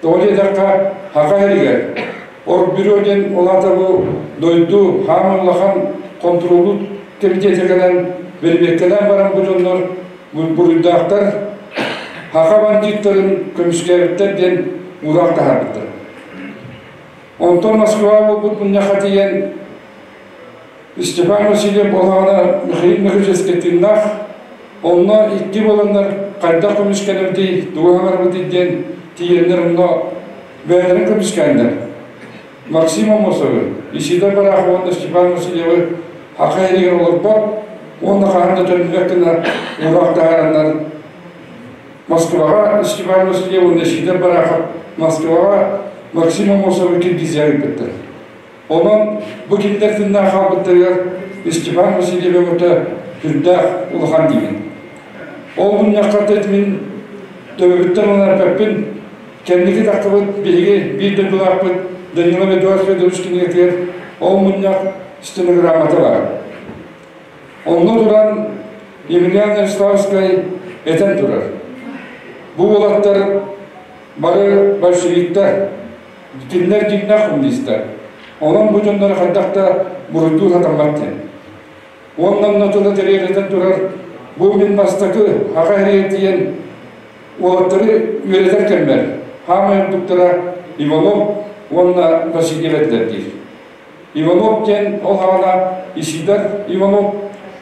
Тоҕо диэтэххэ, Саха сиригэр Оргбюро диэн ол аата бу дойду хааман улахан хонтуруолу кэмитиэтэ кэлэн бэрэбиэркэлээн баран бу дьоннор буруйдаахтар саха бандьыыттарын көмүскээбиттэр диэн уураах таһаарбыттар. Онтон Москва буолбут мунньахха тиийэн Степан Васильев олаҕына Михаил Михайлович тыыннаах, онно икки буоланнар хайдах көмүскэнэбитий, тугу хаҥарабытый диэн тиийэннэр онно бэйэлэрин көмүскээннэр Максим Аммосовы, Исидор Барахов уонна Степан Васильевы Саха сиригэр олорбот уонна хаһан да төннүбэт гына уураах таһаараннар Москваҕа Степан Васильев уонна Исидор Барахов Москваҕа Максим Аммосовы киргизияҕа ыыппыттар. Онон бу кинилэр тыыннаах хаалбыттарыгар Степан Васильев өҥөтө сүрдээх улахан диибин. Ол мунньахха мин төбөбүттэн ылан эппэппин, кэнники тахсыбыт биһиги биир дойдулаахпыт Данила Эдуард Федорович кинигэтигэр ол мунньах стенограммата баар. Онно туран Емельян Ярославскай этэн турар. Бу уолаттар бары большевиктар, Кинилэр дьиҥнээх коммунистар. Онон бу дьоннору хайдах да буруйдуур сатаммат диэн. Уонна онно тыла тэрийэритэн турар бу мин бастакы Аҕа Эриэ тиийэн уолаттары үөрэтэр кэммэр хаамай ордуктара Иванов уонна Васильев этилэр диир. Иванов диэн ол хаҕана Исидор Иванов,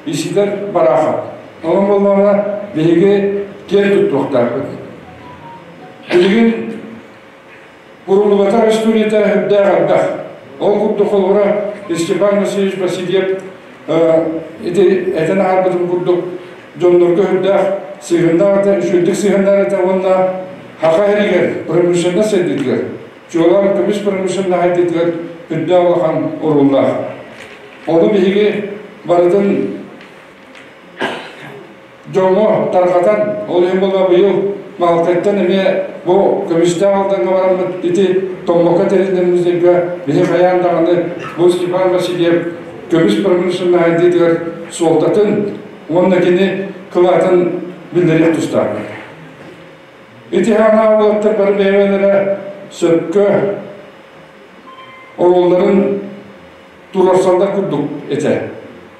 Исидор Барахов. Онон буоллаҕына биһиги киэн туттуохтаахпыт. Билигин Куруллубатах историята үрдээх элбэх. Ол курдук холобура Степан Васильевич Васильев ити этэн аһарбытым курдук дьоннорго үрдээх сыһыаннаах этэ, үчүгэйдик сыһыаннаах этэ уонна Саха сиригэр промышленность сайдыытыгар, чуолаан көмүс промышленность сайдыытыгар үрдээх улахан оруоллаах. Ону биһиги барытын дьоҥҥо тарҕатан, ол иһин буолла быйыл Маалтайтан эмиэ бу көмүстээх Алдаҥҥа бараммыт ити Томмокко тэриллэр музейга биһи хайаан даҕаны бу Степан Васильев көмүс промышленнай сайдыытыгар суолтатын уонна кини кылаатын биллэриэх тустаахпыт. Ити хаанаа уолаттар бары бэйэлэрэ сөпкө оруолларын туруорсаллар курдук этэ.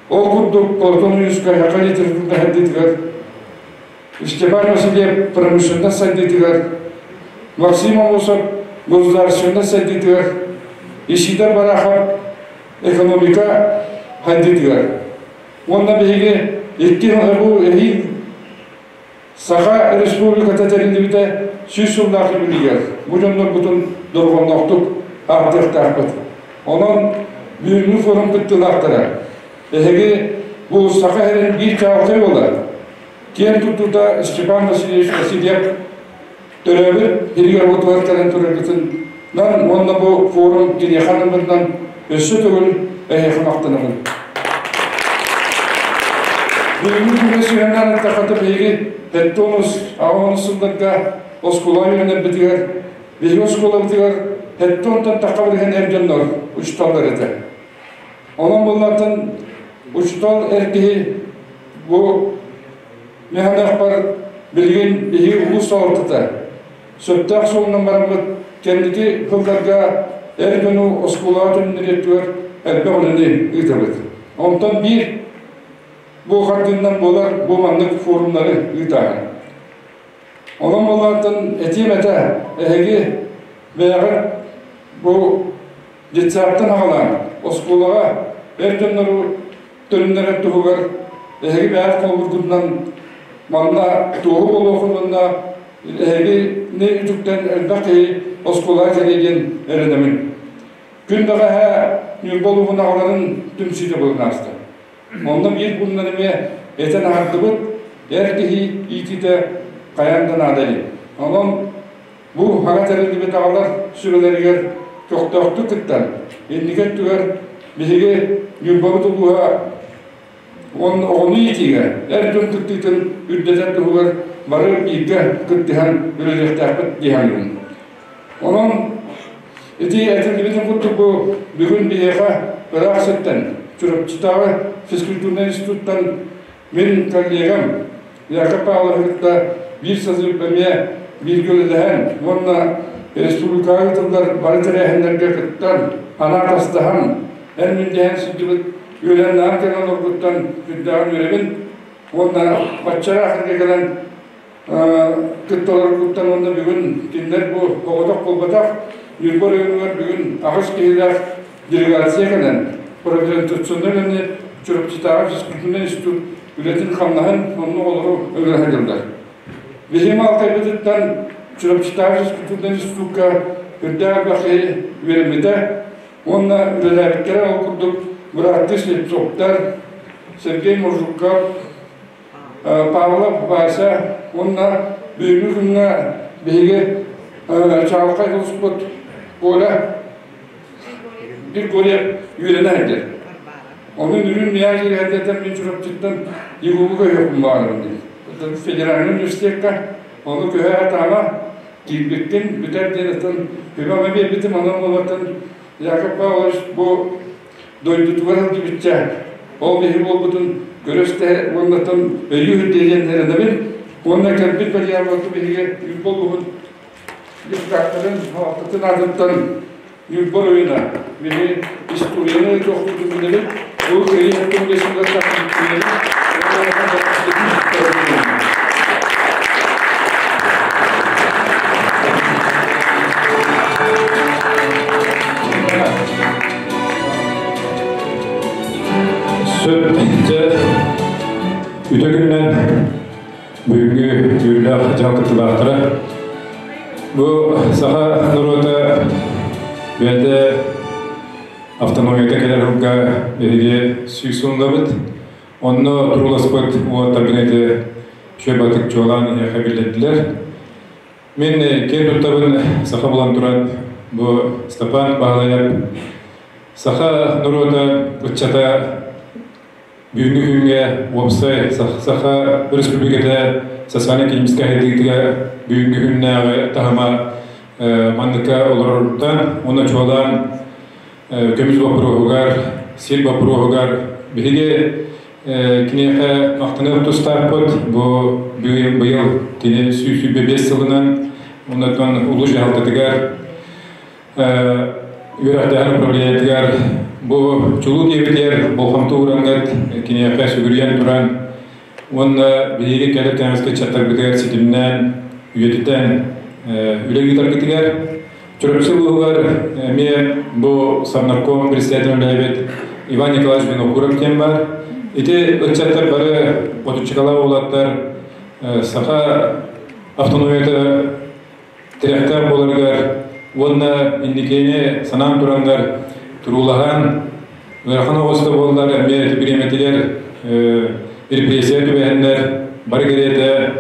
Ол курдук Платон Ойуунускай саха литературата сайдыытыгар, Степан Васильев промышленность сайдыытыгар, Максим Аммосов государственность сайдыытыгар, Исидор Барахов экономика сайдыытыгар. Уонна биһиги икки бу эһиил Саха Республиката тэриллибитэ 100 сыллаах юбилейгэр бу дьоннорбутун дорҕоонноохтук ааттыахтаахпыт. Онон бүгүҥҥү форум кыттыылаахтара эһиги бу Саха сирин биир чаҕылхай уола, киэн туттуута Степан Васильевич Васильев төрөөбүт сиригэр-уотугар кэлэн тураргытынан уонна бу форум киниэхэ анаммытынан өссө төгүл эһиэхэ махтанабын. Бүгүҥҥү күҥҥэ сыһыаннаан эттэххэ биһиги 70 аҕыс сылларга оскуола үөрэнэрбитигэр биһиги оскуолабытыгар 70-тан тахха билигин эр дьоннор учууталлар этэ. Онон буллартан учуутал эр киһи бу механахпар билигин биһиги улуус салалтата сөптөөх суолунан бараммыт кэнники сылларга эр дьону оскуолаҕа төннөрүөттүгэр элбэх үлэни ыытабыт. Онтон биир бу хардыынан буолар бу маннык форумнары ыытааһын. Онон буоллаартан этиэм этэ, эһиги бэйэҕит бу детсадтан аҕалаан оскуолаҕа эр дьоннору төннөрөр туһугар эһиги бэйэҕит холобургутунан манна туоһу буолуоххун уонна эһигини үтүктэн элбэх киһи оскуолаҕа кэлиэ диэн эрэнэбин. Күн бэҕэһээ Ньурба улууһун аҕаларын түмсүүтэ буолан ааста. Онно биир пууннан эмиэ этэн аһардыбыт, эр киһи иитиитэ хайаан да наада диэн. Онон бу хаҥа тэриллибит аҕалар сүбэлэригэр көхтөөхтүк кыттан, инники өттүгэр биһиги Ньурбабыт улууһа уонна оҕону иитиигэ эр дьон кыттыытын үрдэтэр туһугар бары бииргэ кыттыһан үлэлиэхтээхпит дии саныыбын. Онон ити этиллибитин курдук бу бүгүн биһиэхэ ыраах сиртэн Чурапчытааҕы физкультурнай институттан мин коллегам Яков Павловы кытта биир созыв эмиэ бииргэ үлэлэһэн уонна республикаҕа ыытыллар бары тэрээһиннэргэ кыттан, анаа тастаһан, эн мин дэһэн сылдьыбыт үөлэннээн кэлэн олорбуттан сүрдээҕин үөрэбин уонна баччараах эргэ кэлэн кытталаргыттан уонна бүгүн кинилэр бу оҕотох буолбатах Ньурба оройуонугар бүгүн аҕыс киһилээх делегация кэлэн презентационнай үлэни Чурапчытааҕы физкультурнай институт үлэтин-хамнаһын онно оҕолору ыҥыра сылдьаллар. Биһиги Малтайбытыттан Чурапчытааҕы физкультурнай институкка үрдээх элбэх киһи үөрэммитэ уонна үлэлээбиттэрэ ол курдук бырааттыы Слепцовтар, Сергей Муржуков, Павлов Вася уонна бүгүҥҥү күҥҥэ биһиги чаҕылхай улууспут Коля Григорьев үөрэнэ сылдьар. Ону үрүн миэхэ киирэрдэтэн мин Чурапчыттан ЕГУ-га көһүөхпүн баҕарабын диэн. Федеральнай университекка ону көһө сатаама киирбиккин бүтэр диэн атын үбэ биэрбитим онон буолартан Яков Павлович бу дойдутугар сылдьыбычча ол биһи буолбутун көрө-истэ уоннаттан өйүү үрдиэн эрэнэбин уонна кэлбит бэлиэҕэ биһиги Ньурба улууһун депутаттарын салалтатын аатыттан Ньурба оройуона биһи историяны туохпутун билэбит бу кыайыы 75 сыллар Сөп, дьэ, үтө күнүнэн бүгүҥҥү үөрүүлээх дьаһал кыттыылаахтара. Бу саха норуота бэйэтэ автономията кэлэр сылга биһиги сүүс сыллабыт. Онно турууласпыт уолаттарбын эти үчүгэй чуолаан эһиэхэ биллэрдилэр. Мин киэн туттабын саха булан туран бу Степан Баһылайап саха норуота ыччата бүгүҥҥү күҥҥэ уопсай Саха Өрөспүүбүлүкэтэ социально-экономическай сайдыытыгар бүгүҥҥү күннээҕи таһыма манныкка олороруттан уонна чуолаан көмүс боппуруоһугар, сир боппуруоһугар биһиги киниэхэ махтаныах тустаахпыт. Бу быйыл кини 125 сылынан оннуттан улуус дьаһалтатыгар үөрэхтээһин управлениетыгар бу чулуу диэбитигэр болҕомто уураҥҥыт киниэхэ сүгүрүйэн туран уонна биһиги кэлэр кэмҥэ ыччаттарбытыгар ситимнээн үйэтитэн үлэ ыытаргытыгар Чурапчы улууһугар эмиэ бу Совнарком председателин үлэлээбит Иван Николаевич Винокуров диэн баар. Ити ыччаттар бары отуччукалаах уолаттар саха автономията тирэхтээх буоларыгар уонна инникини санаан тураннар туруулаһан ыарахан оҕус да буоллар эмиэ ити бириэмэтигэр репрессия түбэһэннэр бары кэриэтэ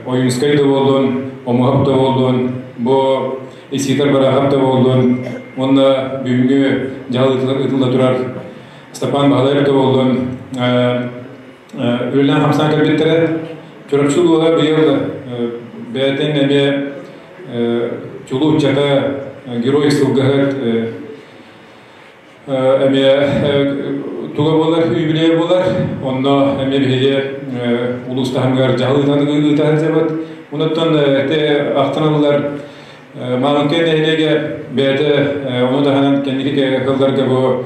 Ойуунскай да буоллун, Омуһап да буоллун, бу Иситар Барахов да буоллун уонна бүгүҥҥү дьаһал ытылла турар Степан Баһылаев да буоллун. үлэлээн хамсаан кэлбиттэрэ. Чурапчы улууһа быйыл бэйэтин эмиэ чулуу ыччата герой сылгыһыт эмиэ туга буолар, юбилей буолар. Онно эмиэ биһиги улуус таһымыгар дьаһал ыыта сылдьабыт. Онуттан ити ахтан ыллар Маалыкай нэһилиэгэ бэйэтэ ону таһынан кэнники сылларга бу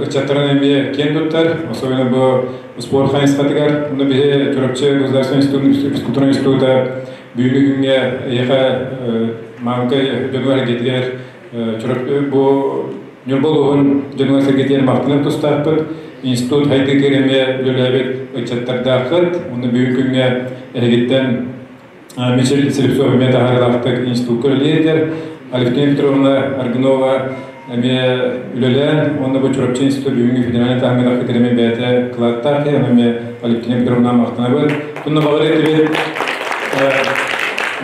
ыччаттарын эмиэ киэн туттар, особенно бу спорт хайысхатыгар. Ону биһи Чурапчы государственный институт физкультурный института бүгүҥҥү күҥҥэ эйиэхэ Маалыкай дьонугар эргитигэр бу Ньурба улууһун дьонугар сэргэтигэр махтанар тустаахпыт. Институт хайдыытыгар эмиэ үлэлээбит ыччаттардааххыт. Онно бүгүҥҥү күҥҥэ эһигиттэн Мичил Слепцов эмиэ таһаарыылаахтык институкка үлэлиир. Алевтина Петровна Аргунова эмиэ үлэлээн, уонна бу Чурапчы институт бүгүҥҥү федеральнай таһымҥа таххытыр эмиэ бэйэтэ кылааттаах киһи, ону эмиэ Алевтина Петровна махтанабыт. Тунна баҕар этибит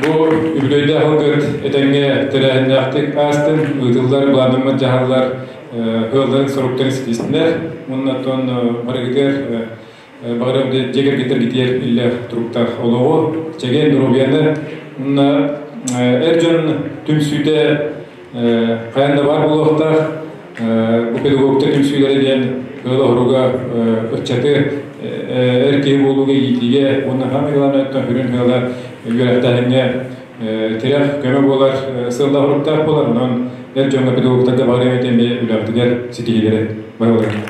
бу үбүлүөйдээх ылгыт этэҥҥэ тэрээһиннээхтик аастын, ыытыллар былааннаммыт дьаһаллар ыалларын соруктарын ситистилэр. Уонна оттон барыгытыгар Баҕарам дьиэ кэргэттэргитигэр иллээх туруктаах олоҕу, чэгиэн доруобуйаны уонна эр дьон түмсүүтэ хайаан да баар буолуохтаах. Бу педагогтар түмсүүлэрэ диэн ыал оһоруга ыччаты эр киһи буолууга иитиигэ уонна хаамай главное хүрүн ыала үөрэхтээһиҥҥэ тирэх көмө буолар сыаллаах оруктаах буолар. Онон эр дьоҥҥо педагогтарга баҕарыам этэ эмиэ үлэҕитигэр ситиһиилэри барыларын.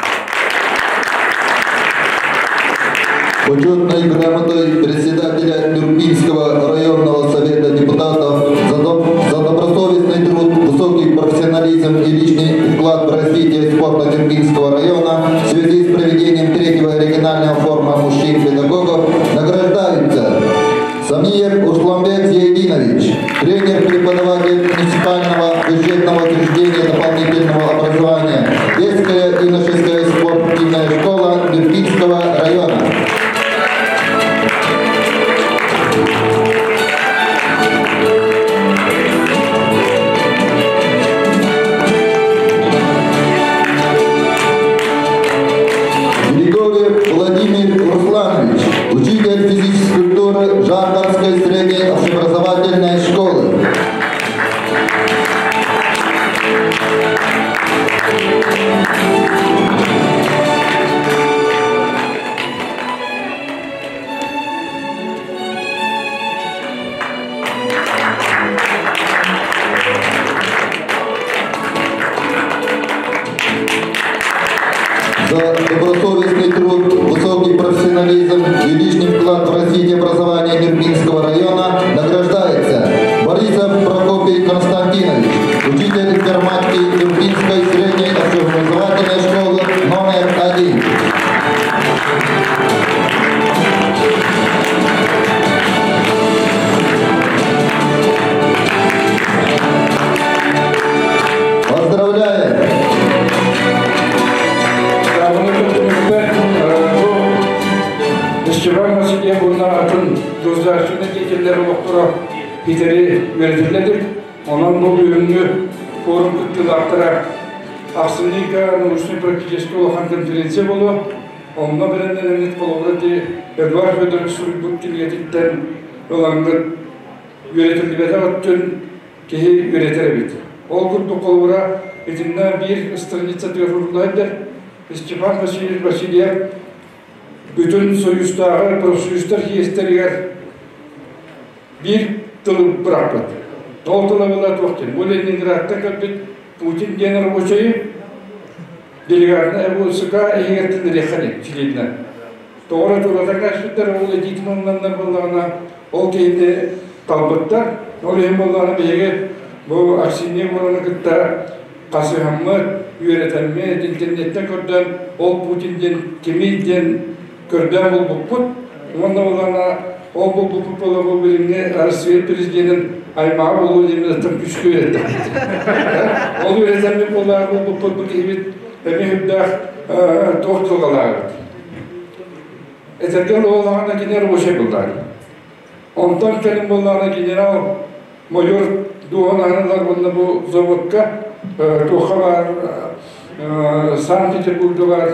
Почетной грамотой председателя Нюрбинского районного совета депутатов за, за добросовестный труд, высокий профессионализм и личный вклад в развитие спорта Нюрбинского района в связи с проведением третьего регионального форума мужчин-педагогов награждаются Самиев Усламбек Зиядинович, тренер-преподаватель муниципального бюджетного учреждения дополнительного образования, детская юношеская спортивная школа Нюрбинского района. Григорьев Владимир Русланович, учитель физической культуры Жарковской средней общеобразовательной школы. За добросовестный труд, высокий профессионализм и личный вклад в развитие образования Нюрбинского района награждается Борисов Прокопий Константинович, учитель информатики Нюрбинской средней общеобразовательной школы номер 1. Поздравляем! Фестиваль Василия уонна атын государственнай деятеллэр олохторо Питери үөрэтиллэдик. Онон бу бүгүҥҥү форум кыттыылаахтара ахсынньыга научнай-практическай улахан конференция буолуо. Онно бэлэмнэнэммит холобура ити Эдуард Федорович суруйбут кинигэтиттэн ылаҥҥыт үөрэтиллибэтэх өттүн киһи үөрэтэр эбит. Ол курдук холобура итиннэ биир страницатыгар суруллар Степан Васильевич Васильев бүтүн Союзтааҕы профсоюзтар съезтэригэр биир тылы бырахпыт. Ол тыла была туох диэн, бу Ленинградтан кэлбит Путин диэн рабочайы делегатына ВСК иһигэр тынырыахха диэн чилиэннэр. Тоҕо эрэ туолатан кээспиттэр, ол этиитин оннунаннар буоллаҕына, ол киһини талбыттар. Ол иһин буоллаҕына биһиги бу Аксинья Егоровна кытта хасыһаммыт, үөрэтэммит, интернеттэн көрдөөн ол Путин диэн кимий диэн көрдөөн булбуппут. Уонна буоллаҕына ол булбуппут буола бу билиҥҥи Россия президенин аймаҕа буолуо диэммит күүскэ үөрэттэхпит. Ол үөрэтэммит буоллаҕына булбуппут бу киһибит эмиэ үрдээх туох дьылҕалааҕыт. Этэргэ буоллаҕына кини рабочай буллаҕа. Онтон кэлин буоллаҕына генерал майор дуоһунаһын ылар уонна бу заводка туохха баар Санкт-Петербурга баар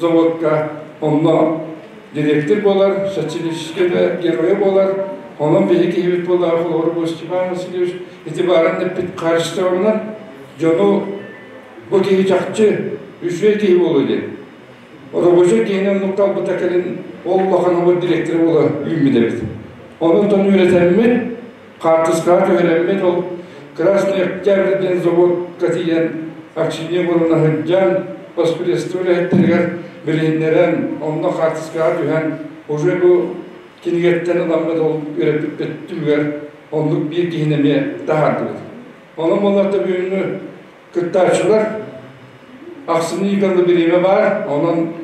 заводка онно. директор буолар, социалистическай да геройа буолар. Онон биһиги киһибит буоллаҕа холобур бу Степан Васильевич ити баарын эппит хаачыстыбабынан дьону бу киһи чахчы үчүгэй киһи буолуо диэн. Рабочай киһини оннук талбыта кэлин ол улахан обор директора буола үүммүт эбит. Онон тон үөрэтэммит, хаартыскаҕа түһэрэммит ол Красный Октябрь диэн заводка тиийэн Аксинья Егоровна сылдьан восприятство үлэһиттэригэр билиһиннэрэн, онно хаартыскаҕа түһэн уже бу кинигэттэн ыламмыт ол үөрэппиппит түмүгэр оннук биир киһини эмиэ таһаардыбыт. Онон буоллар бүгүҥҥү кыттааччылар ахсынньы ыйга бириэмэ баар, онон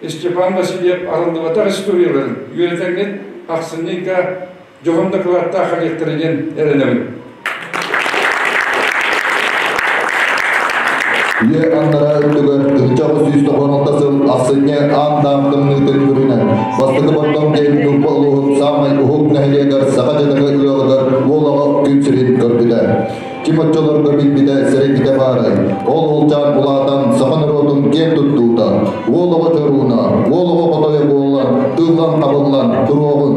Степан Васильев арыллыбатах историяларын үөрэтэҥҥит ахсынньы ыйга дьоһун дакылааттаах кэлиэхтэрэ диэн эрэнэбин. Үйэ аннараа өттүгэр 1996 сыл ахсынньы аан-даам тымныытын бүрүнэн бастакы Бордоҥ диэн Ньурба улууһун саамай уһук нэһилиэгэр саха дьадаҥы ыалыгар уол оҕо күн сирин көрбүтэ. Ким оччолорго билбитэ, сэрэйбитэ баарай, ол уолчаан улаатан саха норуотун киэн туттуута, уол оҕо чорууна, уол оҕо хотойо буолан, тыллан-табыллан туруоҕун.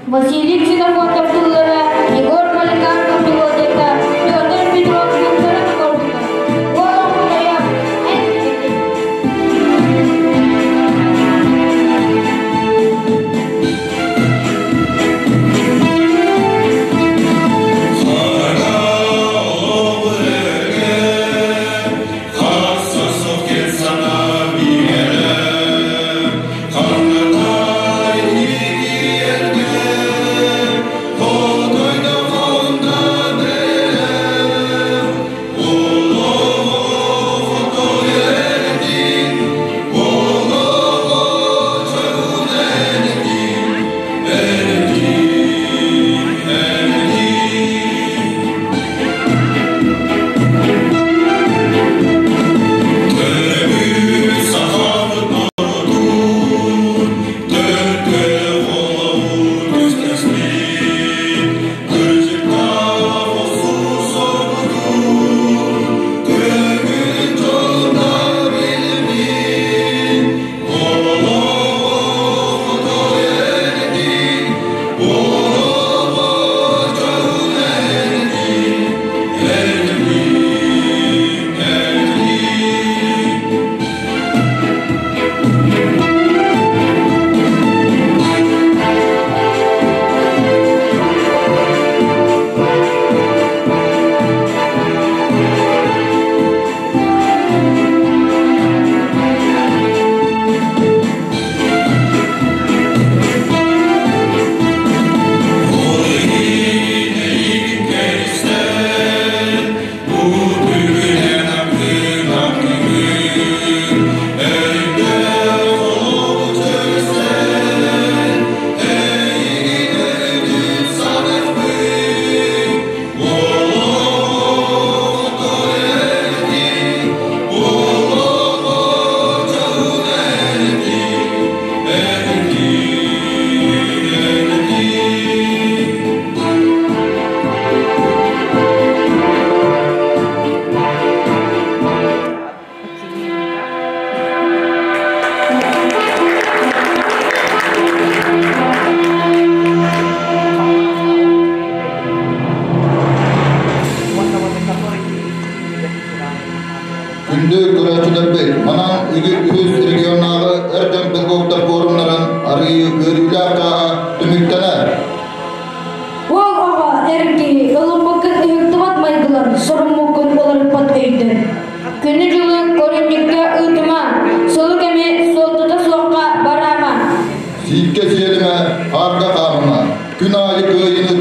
Василий Ксенофонтов тыллара, Егор Поликарпов мелодията, Петр Петров тылларын оҥорбута. Уол оҕо эн киһи. Күндү көрөөччүлэрбит, манан үһүс регионнааҕы эр дьон педагогтар форумнарын арыйыы үөрүүлээх чааһа түмүктэнэр. Уол оҕо, эр киһи ылыммыккын ыһыктыбат майгылар, соруммуккун уларыппат өйдөр. Күнү-дьылы көрүнньүккэ ыытыма, сылы кэми суолтата суохха бараама. Сииккэ сиэлимэ, хаарга хаамыма, күн аайы кыайыыны